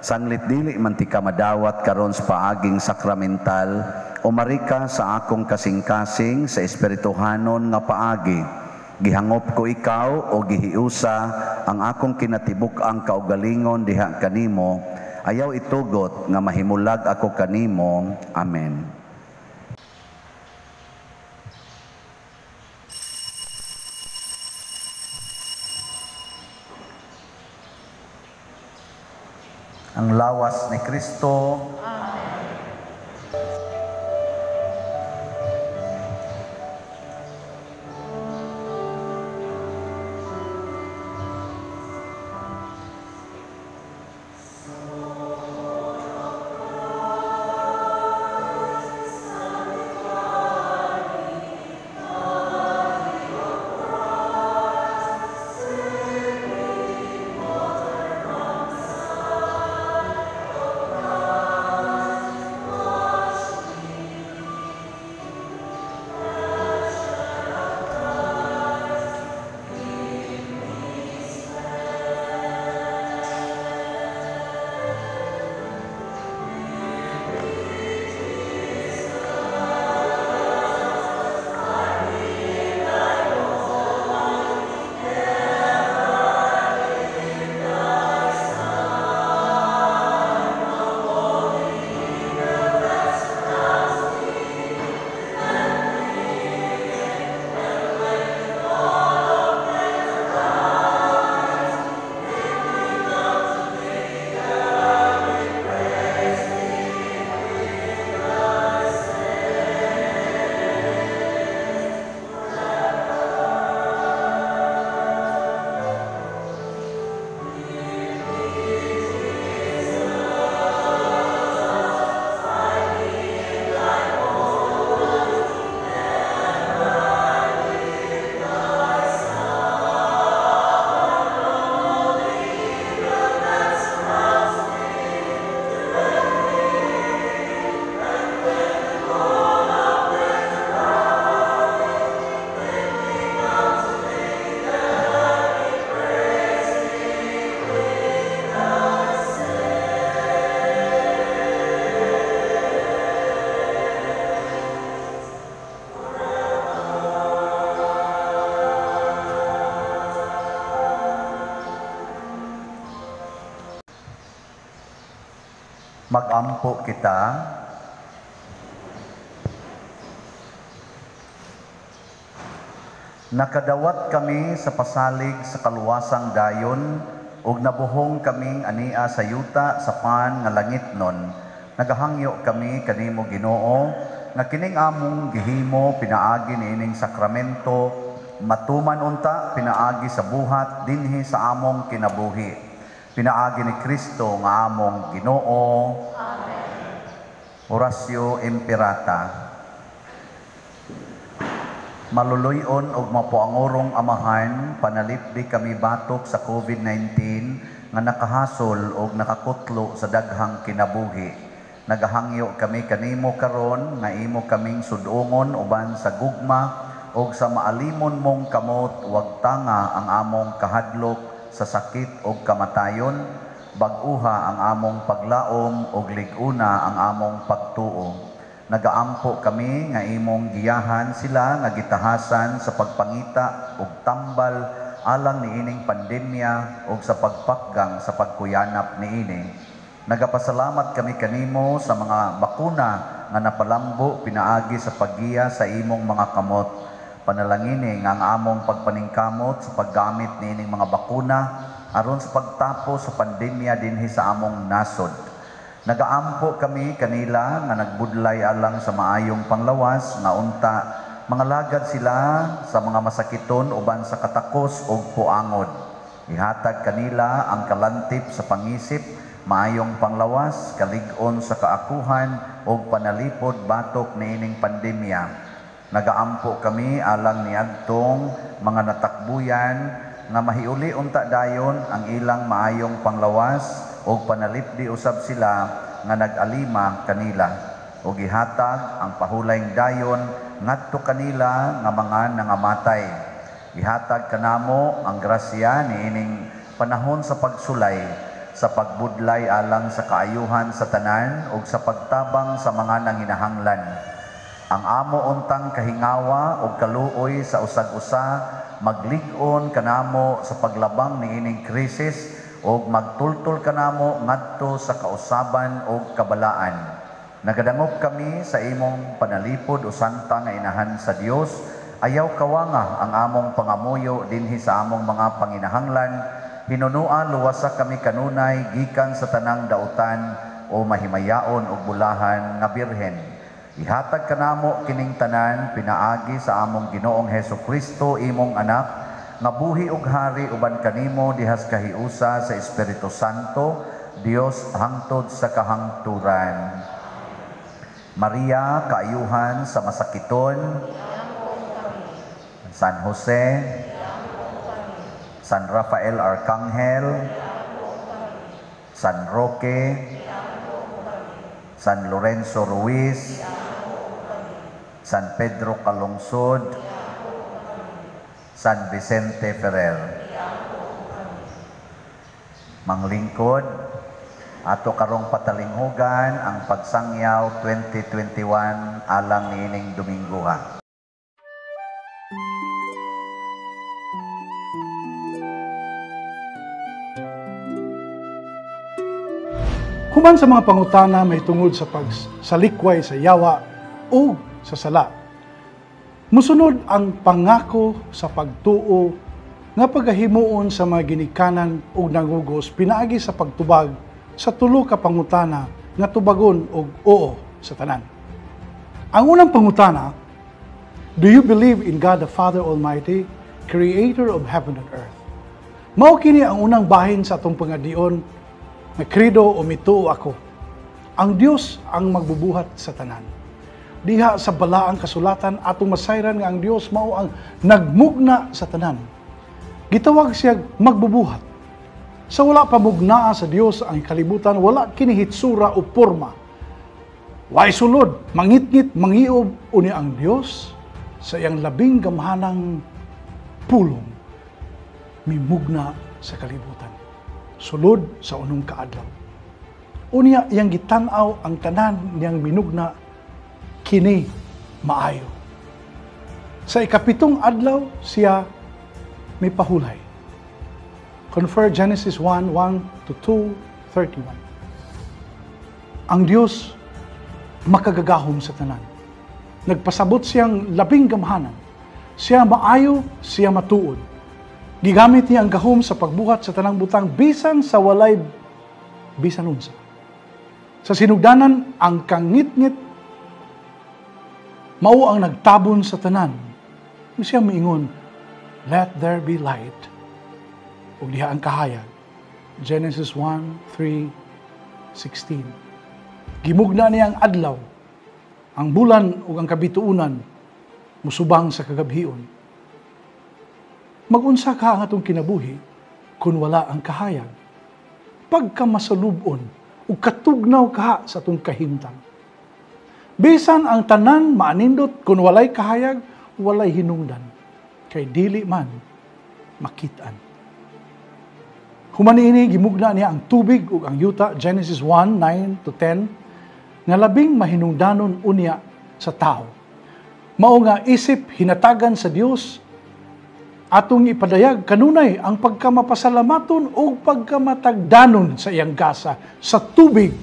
Sanglit dili man ti ka madawat karon sa paaging sakramental, umarika sa akong kasing-kasing sa espirituhanon nga paagi. Gihangop ko ikaw o gihiusa ang akong kinatibuk-ang kaugalingon diha kanimo. Ayaw itugot nga mahimulag ako kanimo. Amen. Ang lawas ni Kristo. Amen. Magampo kita. Nakadawat kami sa pasalig sa kaluwasang dayon, ug nabuhong kaming ania sa yuta sa pan nga langitnon. Nagahangyo kami kanimo, Ginoo, nga kining among gihimo pinaagi niining sakramento matuman unta pinaagi sa buhat dinhi sa among kinabuhi. Pinaagi ni Kristo nga among Ginoo. Amen. Oratio Imperata. Maluluy-on og mapuangorong Amahan, panalipdi kami batok sa COVID-19 nga nakahasol og nakakutlo sa daghang kinabuhi. Nagahangyo kami kanimo karon nga imo kaming sudungon uban sa gugma og sa maalimon mong kamot, wag tanga ang among kahadlok sa sakit og kamatayon, bag-uha ang among paglaom og lig-una ang among pagtuo. Nagaampo kami nga imong giyahan sila nga gitahasan sa pagpangita og tambal alang niining pandemya og sa pagpakgang sa pagkuyanap niini. Nagapasalamat kami kanimo sa mga bakuna nga napalambo pinaagi sa paggiya sa imong mga kamot. Panalangini nga ang among pagpaningkamot sa paggamit niining mga bakuna aron sa pagtapos sa pandemya dinhi sa among nasod. Nagaampo kami kanila nga nagbudlay alang sa maayong panglawas nga unta mangalagad sila sa mga masakiton uban sa katakos og puangod. Ihatag kanila ang kalantip sa pangisip, maayong panglawas, kalig-on sa kaakuhan og panalipod batok niining pandemya. Nagaampo kami alang niadtong mga natakbuyan nga mahiuli unta dayon ang ilang maayong panglawas og panalipdi usab sila nga nag-alima kanila, og ihatag ang pahulayng dayon ngadto kanila nga mga nangamatay. Ihatag kanamo ang grasya niining panahon sa pagsulay, sa pagbudlay alang sa kaayuhan sa tanan ug sa pagtabang sa mga nanginahanglan. Ang amo untang kahingawa ug kaluoy sa usag-usa maglig-on kanamo sa paglabang niining krisis ug magtultol kanamo ngadto sa kausaban ug kabalaan. Nagadangop kami sa imong panalipod o santa nga inahan sa Dios. Ayaw kawanga ang among pangamuyo dinhi sa among mga panginahanglan. Hinunua luwasa kami kanunay gikan sa tanang dautan o mahimayaon ug bulahan nga birhen. Ihatag kanamo kining tanan pinaagi sa among Ginoong Hesus Kristo, imong anak, nga buhi ug hari uban kanimo dihas kahiusa sa Espiritu Santo, Dios hangtod sa kahangturan. Maria, kaayuhan sa masakiton. San Jose, San Rafael Arcangel, San Roque, San Lorenzo Ruiz, San Pedro Calungsod, San Vicente Ferrer. Manglingkod, ato karong patalinghugan ang pagsangyaw 2021 alang niining Domingoha. Human sa mga pangutana may tungod sa pagsalikway sa yawa o sa sala, musunod ang pangako sa pagtuo nga pagahimuon sa mga ginikanan ug nangugos pinaagi sa pagtubag sa tulo ka pangutana nga tubagon og oo sa tanan. Ang unang pangutana, do you believe in God the Father Almighty, Creator of heaven and earth? Mao kini ang unang bahin sa atong pangadion nga credo o mituo ako. Ang Dios ang magbubuhat sa tanan. Diha sa balaang kasulatan atong masayran nga ang Dios mao ang nagmugna sa tanan. Gitawag siya magbubuhat. Sa wala pa mugnaa sa Dios ang kalibutan, wala kini hitsura o porma. Way sulod, mangitngit, mangiob uni ang Dios sa iyang labing gamhanang pulong mimugna sa kalibutan. Sulod sa unong kaadlaw. Unya iyang gitan-aw ang tanan niyang minugna kini maayo. Sa ikapitong adlaw siya may pahulay. Confer Genesis 1:1 to 2:31. Ang Dios makagagahom sa tanan. Nagpasabot siyang labing gamhanan. Siya maayo, siya matuod. Gigamit niya ang gahom sa pagbuhat sa tanang butang bisan sa walay bisan unsa. Sa sinugdanan, ang kangitngit mao ang nagtabon sa tanan. Ug siya miingon, "Let there be light." Ug diha ang kahayag. Genesis 1:3, 16. Gimugna niya ang adlaw, ang bulan ug ang kabituunan musubang sa kagabhion. Magunsa ka ang atong kinabuhi kung wala ang kahayag? Pagka masalubon ug katugnaw ka sa atong kahimtang. Bisan ang tanan maanindot, kung walay kahayag, walay hinungdan. Kay dili man makitaan. Human niini, gimugna niya ang tubig ug ang yuta, Genesis 1:9 to 10, nga labing mahinungdanon unya sa tao. Mao nga isip hinatagan sa Dios, atong ipadayag kanunay ang pagkamapasalamaton o pagkamatagdanon sa iyang gasa sa tubig,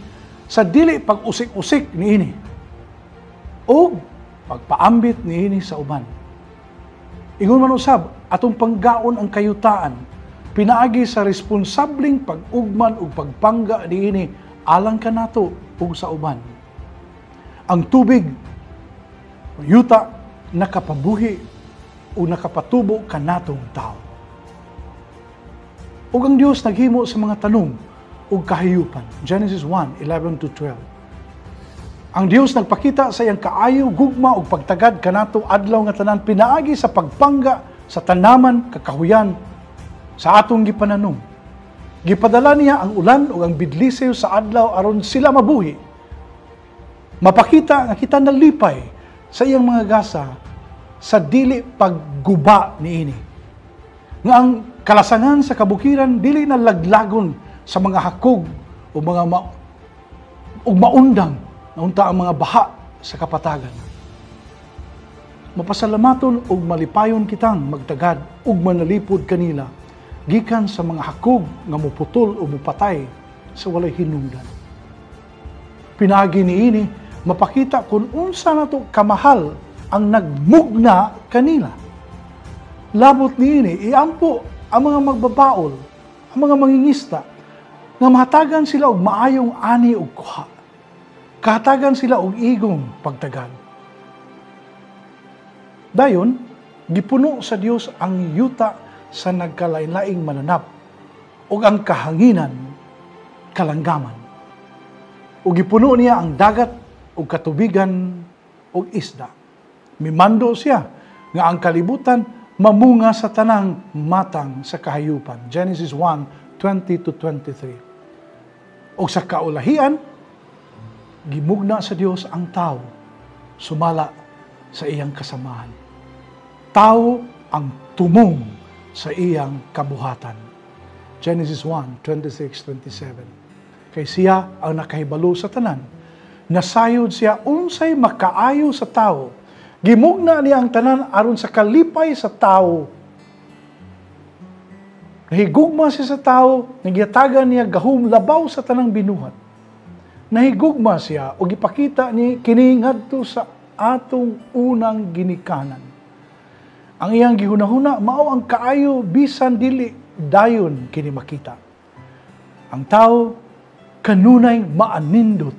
sa dili pag-usik-usik niini o pagpaambit niini sa uban. Ingon man usab, atong panggaon ang kayutaan pinaagi sa responsableng pag-ugman ug pagpangga niini alang kanato ug sa uban. Ang tubig o yuta nakapabuhi o nakapatubo kanatong tao. Ug ang Dios naghimo sa mga tanom ug kahayupan. Genesis 1:11 to 12. Ang Dios nagpakita sa iyang kaayo, gugma ug pagtagad kanato adlaw nga tanan pinaagi sa pagpangga sa tanaman, kakahuyan sa atong gipananom. Gipadala niya ang ulan ug ang bidlisew sa adlaw aron sila mabuhi. Mapakita nga kita nalipay sa iyang mga gasa sa dili pagguba niini. Nga ang kalasangan sa kabukiran dili na laglagon sa mga hakog o mga ug maundang na unta ang mga baha sa kapatagan. Mapasalamaton ug malipayon kitang magtagad ug manalipod kanila gikan sa mga hakog nga muputol o mupatay sa walay hinungdan. Pinaagi niini, mapakita kung unsa nato kamahal ang nagmugna kanila. Labot niini, iampo ang mga magbabaol, ang mga mangingista, nga mahatagan sila og maayong ani og kuha. Kahatagan sila og igong pagtagad. Dayon, gipuno sa Dios ang yuta sa nagkalain-laing mananap ug ang kahanginan kalanggaman. Ug gipuno niya ang dagat ug katubigan ug isda. Mimando siya nga ang kalibutan mamunga sa tanang matang sa kahayupan. Genesis 1:20 to 23. Ug sa kaulahian, gimugna sa Dios ang tao sumala sa iyang kasamahan. Tao ang tumong sa iyang kabuhatan. Genesis 1:26, 27. Kay siya ang nakahibalo sa tanan. Nasayod siya unsay makaayo sa tao. Gimugna niya ang tanan aron sa kalipay sa tao. Nahigugma siya sa tao, nagiyatagan niya gahum labaw sa tanang binuhat. Nahigugma siya o gipakita ni kini ngadto sa atong unang ginikanan. Ang iyang gihunahuna mao ang kaayo bisan dili dayon kini makita. Ang tao kanunay maanindot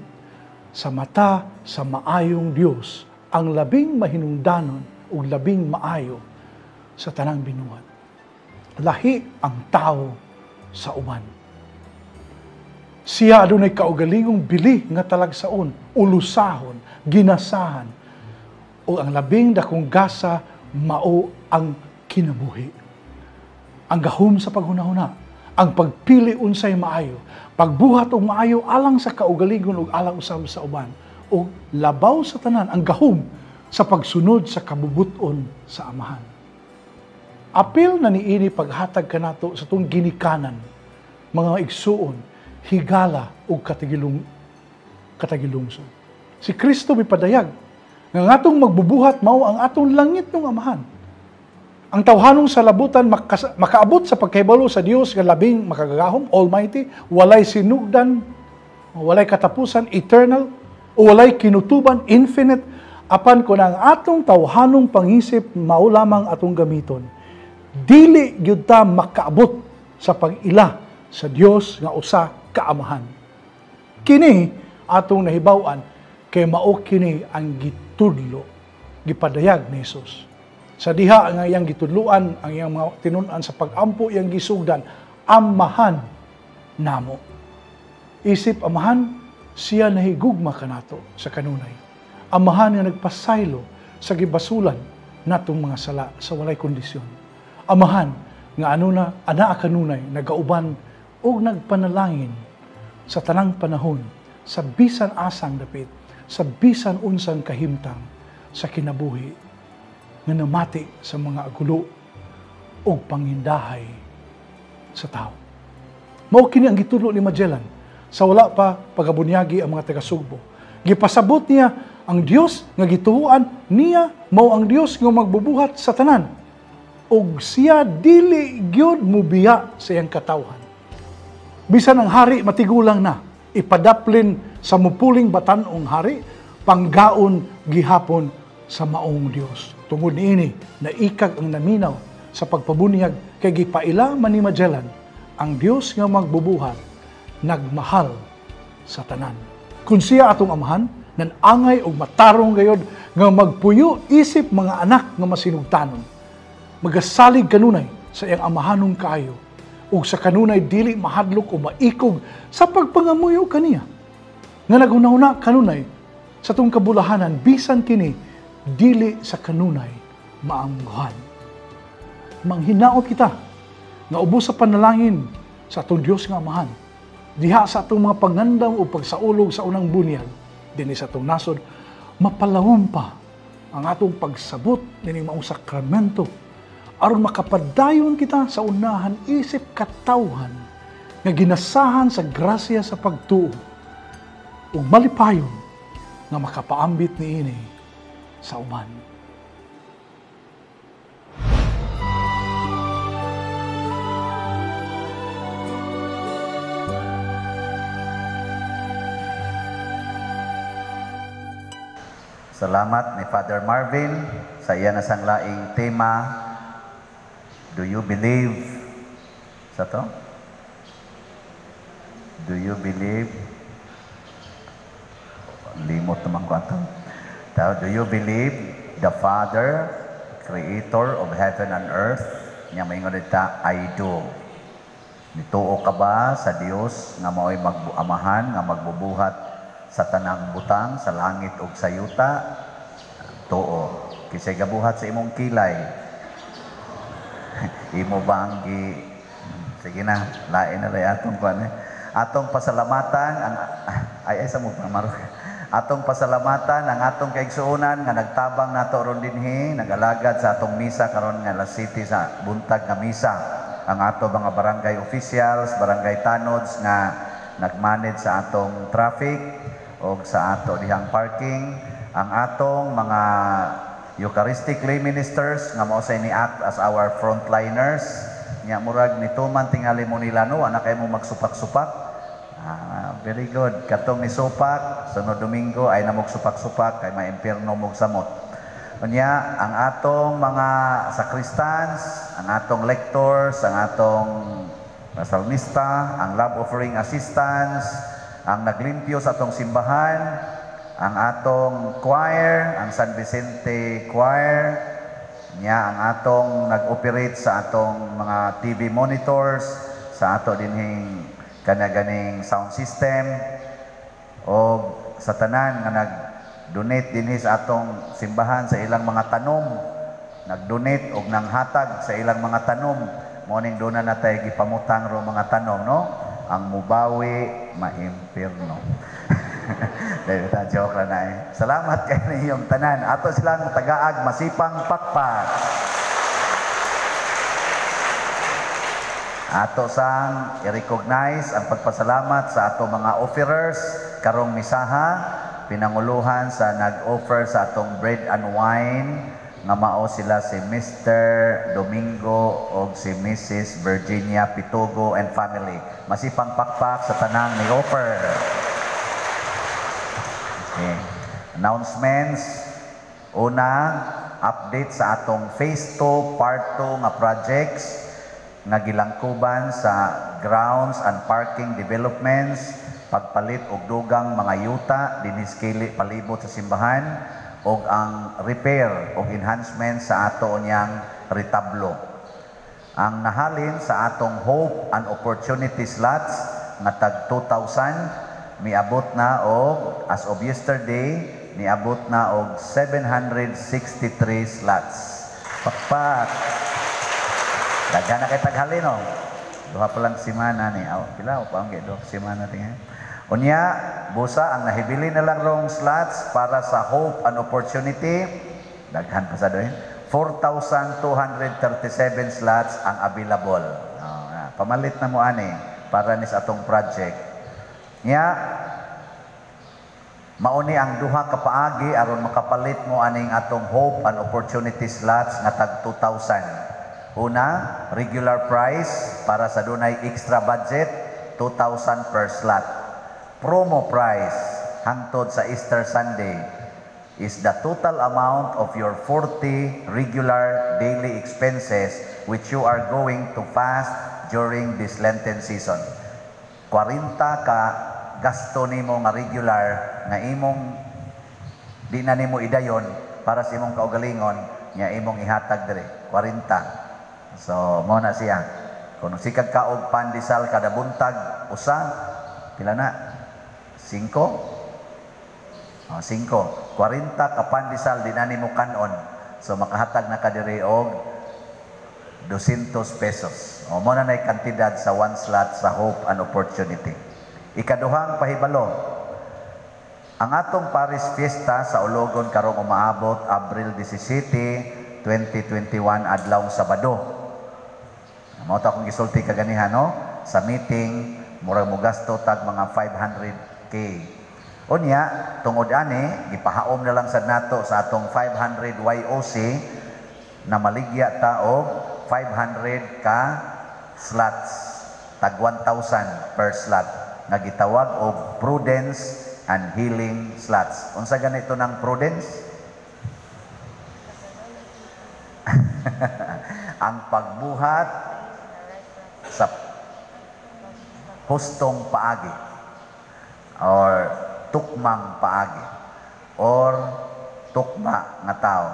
sa mata sa maayong Dios, ang labing mahinungdanon ug labing maayo sa tanang binuhat. Lahi ang tao sa uban. Siya adunay kaugalingong bili nga talagsaon, ulusahon, ginasahan, o ang labing dakong gasa mao ang kinabuhi. Ang gahom sa paghunahuna, ang pagpili unsay maayo, pagbuhat og maayo alang sa kaugalingon ug alang usab sa uban, ug labaw sa tanan ang gahom sa pagsunod sa kabubuton sa Amahan. Apil na niini paghatag kanato sa tong ginikanan, mga igsuon, higala ug katagilungson. Si Kristo mipadayag nga ang atong magbubuhat mao ang atong langit ng Amahan. Ang tawhanong sa labutan makaabot sa pagkahibalo sa Dios nga labing makagagahom, Almighty, walay sinugdan. Walay katapusan, eternal, o walay kinutuban, infinite, apan kung ang atong tawhanong pangisip mao lamang atong gamiton, dili gyud ta makaabot sa pag-ila sa Dios nga usa ka Amahan. Kini atong nahibaw-an kay mao kini ang gitudlo, gipadayag ni Hesus. Sa diha nga iyang gitudloan ang iyang mga tinun-an sa pag-ampo, iyang gisugdan, Amahan namo. Isip Amahan, siya nahigugma kanato sa kanunay. Amahan nga nagpasaylo sa gibasulan natong mga sala sa walay kondisyon. Amahan nga anuna anaa kanunay nagauban og nagpanalangin sa tanang panahon, sa bisan asang dapit, sa bisan unsang kahimtang sa kinabuhi nga namati sa mga agulo og pangindahay sa tao. Mao kini ang gitudlo ni Magellan sa wala pa pagabunyagi ang mga taga-Sugbo. Gipasabot niya ang Dios nga gituoan niya mao ang Dios nga magbubuhat sa tanan. Og siya dili gyud mubiya sa iyang katawhan. Bisan ang hari matigulang na, ipadaplin sa mupuling batan-ong hari, panggaon gihapon sa maong Dios. Tungod niini, naikag ang naminaw sa pagpabunyag kay gipaila man ni Magellan ang Dios nga magbubuhat nagmahal sa tanan. Kung siya atong Amahan, nanangay og matarong gayod nga magpuyo isip mga anak nga masinugtanon. Magasalig kanunay sa iyang amahanong kaayo ug sa kanunay dili mahadlok o maikog sa pagpangamuyo kaniya. Nga naghunahuna kanunay sa atong kabulahanan bisan kini dili sa kanunay maangguhan. Manghinaot kita nga ubos sa panalangin sa atong Dios nga Amahan. Diha sa atong mga pangandam o pagsaulog sa unang bunyag dinhi sa atong nasod, mapalawom pa ang atong pagsabot nining maong sakramento aron makapadayon kita sa unahan isip katawhan nga ginasahan sa grasya sa pagtuo ug malipayon nga makapaambit niini sa uban. Salamat ni Father Marvin sa iya na sanglaing tema, Do you believe? Sa to? Do you believe? Limot naman ko ato. Do you believe the Father, Creator of heaven and earth? Nya maingon dita, I do. Nituo ka ba sa Dios nga mao'y amahan nga magbubuhat sa tanang butang sa langit ug sa yuta? Tuo. Kisay gabuhat sa imong kilay. Imo bang gi sige na, lain na lay atong kuan eh. Atong pasalamatan ang ay sa mo pamaro. Atong pasalamatan ang atong kaigsuonan nga nagtabang nato ron dinhi, nagalagad sa atong misa karon nga alas 7 sa buntag nga misa. Ang ato mga barangay officials, barangay tanods nga nagmanage sa atong traffic og sa ato dihang parking, ang atong mga Eucharistic lay ministers nga mao say ni act as our frontliners. Nya murag nituman tingali mo nila no, ana kay mo magsupak-supak. Very good. Katong ni supak sunod Domingo ay namog supak-supak kay maimpierno mog samot. Unya ang atong mga sacristans, ang atong lectors, ang atong salmista, ang love offering assistants, ang naglimpyo sa atong simbahan, ang atong choir, ang San Vicente Choir, niya ang atong nag-operate sa atong mga TV monitors, sa ato dinhing kanaganing sound system, o sa tanan nga nag-donate dinhi sa atong simbahan sa ilang mga tanom, nag-donate og nanghatag sa ilang mga tanom. Morning doon na natay gipamutang ro mga tanom, no? Ang mubawi maimpirno. Dahil ta joke ra na eh. Salamat kay ninyong tanan. Ato silang tagaag masipang pakpak. Ato sang i-recognize ang pagpasalamat sa ato mga offerers karong misaha, pinanguluhan sa nag-offer sa atong bread and wine nga mao sila si Mr. Domingo og si Mrs. Virginia Pitugo and family. Masipang pakpak sa tanang ni offer. Okay. Announcements. Una, update sa atong Phase 2, Part 2 nga projects nga gilangkuban sa grounds and parking developments, pagpalit og dugang mga yuta dinhi sa palibot sa simbahan ug ang repair og enhancement sa ato niyang retablo. Ang nahalin sa atong Hope and Opportunity slots nga tag 2,000, miabot na og, as of yesterday, niabot na og 763 slots. Pakpak. Daghan na kay taghalin, no. Duha pa lang semana ni. Aw, pila pa ang duha ka semana tingin. Unya, busa ang nahibili na lang rong slots para sa Hope and Opportunity, daghan pa sa doon. 4,237 slots ang available. Oh, na, pamalit na mo ani para ni sa atong project. Nya, mauni ang duha ka paagi aron makapalit mo aning atong Hope and Opportunity slots nga tag 2,000. Una, regular price para sa dunay extra budget, 2,000 per slot. Promo price hangtod sa Easter Sunday is the total amount of your 40 regular daily expenses which you are going to fast during this Lenten season. 40 ka gasto nimo nga regular nga imong di na nimo idayon para sa imong kaugalingon nga imong ihatag dire, 40. So mo na siya, kung sikag kaog pandesal kada buntag usa, pila na? 5. Oh, 5. 40 ka pandesal di na nimo kanon. So makahatag na ka diri og 200 pesos. O mo na nay kantidad sa one slot sa Hope and Opportunity. Ikaduhang pahibalo, ang atong Parish Fiesta sa Ologon karong umaabot Abril 17, 2021, adlaw Sabado. Mao to akong gisulti kaganiha, no, sa meeting, murag mogasto tag mga 500K. Unya, tungod ani, gipahaom na lang sad nato sa atong 500 YOC na maligya ta og 500 ka slots, tag 1,000 per slot nga gitawag og Prudence and Healing slots. Unsa ganito ng prudence? Ang pagbuhat sa hustong paagi or tukmang paagi or tukma nga tao,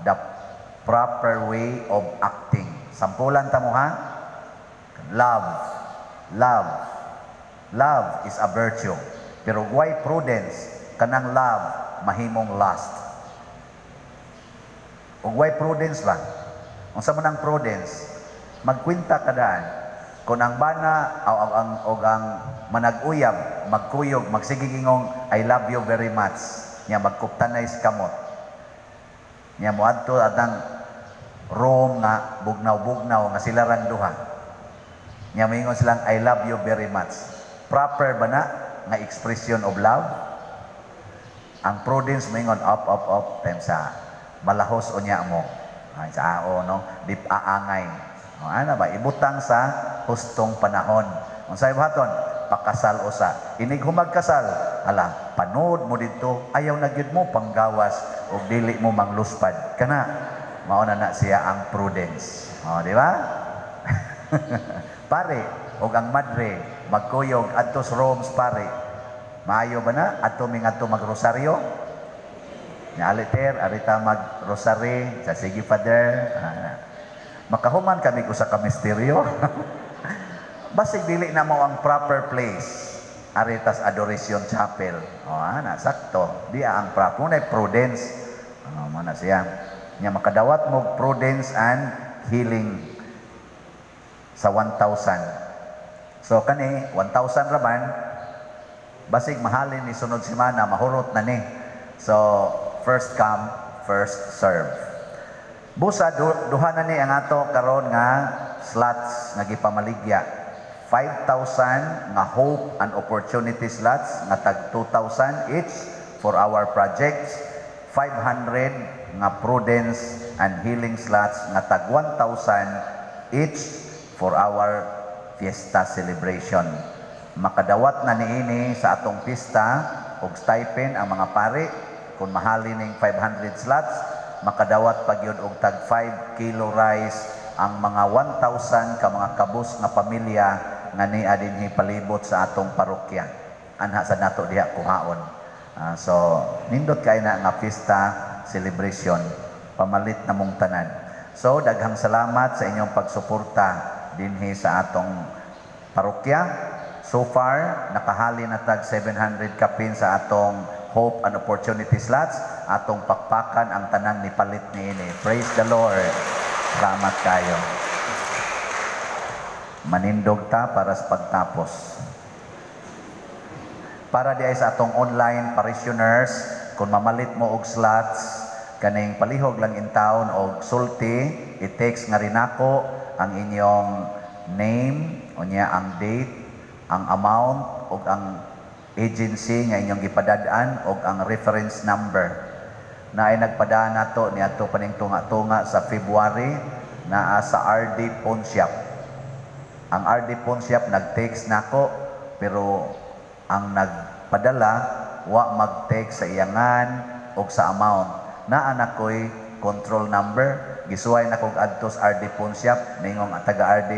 the proper way of acting. Sampulan ta mo ha. Love, love, love is a virtue, pero why prudence? Kanang love mahimong lust. Ug why prudence ba? Unsa man ang prudence? Magkwenta ka daan kung ang bana o ang og ang manag-uyab magkuyog, magsigigingong "I love you very much," nya magkuptanay sa kamot nya, moadto atang room nga bugnaw-bugnaw nga sila rang duha, nya moingon silang "I love you very much." Proper ba na nga expression of love? Ang prudence moingon, "Up, up, up, time sa malahos unya mo." Ay, sa ao, no, di aangay. O, ana ba, ibutang sa hustong panahon. Unsay buhaton? Pakasal usa. Inig humagkasal, hala, panood mo dito, ayaw na gyud mo panggawas og dili mo mangluspad. Kana, mao na na siya ang prudence. O, di ba? Pare, og ang madre, magkuyog adto sa rooms pare. Maayo ba na? Adto mi ngadto magrosaryo? Nya aliter, arita mag-rosary, sa sige, Father. Ah, makahuman kami usa ka misteryo. Basig dili na mo ang proper place. Aritas Adoration Chapel. O, ana, sakto. Di ang proper. Muna prudence. Ano mo na siya. Nya makadawat mo prudence and healing sa 1,000. So kani 1,000 raman, basig mahalin ni sunod semana, mahurot na ni. So first come, first serve. Busa duha na ni ang ato karon nga slots nga gipamaligya. 5,000 nga Hope and Opportunity slots nga tag 2,000 each for our projects. 500 nga Prudence and Healing slots nga tag 1,000 each for our fiesta celebration. Makadawat na niini sa atong pista. og stipend ang mga pari. Kung mahali ning 500 slots, makadawat pa gyud og tag 5 kilo rice ang mga 1,000 ka mga kabus nga pamilya nga nia dinhi palibot sa atong parokya. Anha sa nato diha kuhaon. So nindot kay na nga pista celebration, pamalit na mong tanan. So daghang salamat sa inyong pagsuporta dinhi sa atong parokya. So far, nakahali na tag 700 kapin sa atong Hope and Opportunity slots. Atong pakpakan ang tanan ni palit niini. Praise the Lord. Salamat kayo. Manindog ta para sa pagtapos. Para di ay sa atong online parishioners, kung mamalit mo og slots, kaning palihog lang in town og sulti, i-text nga rin ako ang inyong name, unya ang date, ang amount, ug ang agency nga inyong gipadad-an ug ang reference number. Na ay nagpadaan nato niadto paning tunga-tunga sa February, naa sa RD Pawn Shop. Ang RD Pawn Shop nag-text nako, pero ang nagpadala wa mag-text sa iyangan og sa amount. Naa na ko'y control number, gisuway na kog adto sa RD Pawn Shop, ningong taga RD,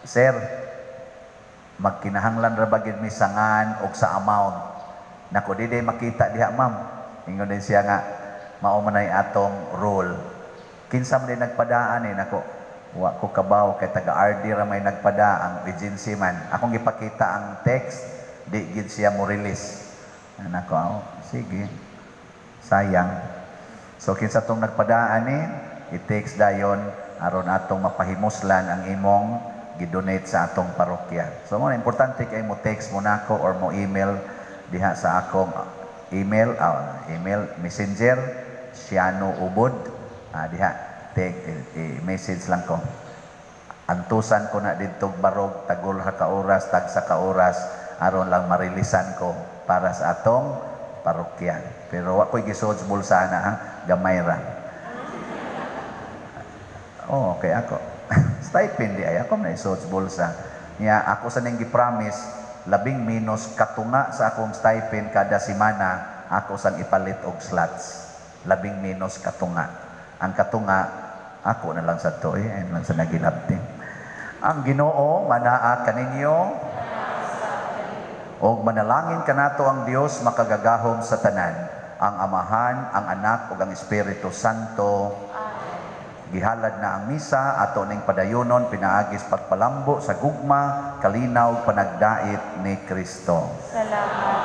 "Sir, magkinahanglan ra ba gid mi sa ngan og sa amount?" "Nako, di day makita diha, ma'am." Ingon din siya nga mao man ay atong rule. "Kinsa man din nagpadaan eh?" "Nako, wa ko kabaw kay taga RD ra may nagpada, ang agency man." Akong gipakita ang text, di gid siya mo release. Nako, oh, sige. Sayang. So kinsa tong nagpadaan ni, i-text dayon aron atong mapahimuslan ang imong gidonate sa atong parokya. So mo importante kay mo text mo nako or mo email diha sa akong email, email messenger Siano Ubod, diha take message lang ko. Antusan ko na didto barog tagul ha ka oras, tagsa ka oras, aron lang marilisan ko para sa atong parokya. Pero wa ko'y gisuod sa bulsa na ha, gamay ra. Oh, okay ako. Stipend di ay ako na isuod sa bulsa. Nya ako sa ning gi-promise, labing minus katunga sa akong stipend kada semana ako sang ipalit og slots. Labing minus katunga. Ang katunga ako na lang sa to eh, ayun lang sa nagilabti. Ang Ginoo manaa kaninyo og manalangin kanato ang Dios makagagahom sa tanan, ang Amahan, ang Anak ug ang Espiritu Santo. Gihalad na ang misa, ato ning padayunon pinaagis pagpalambo sa gugma, kalinaw, panagdait ni Kristo. Salamat.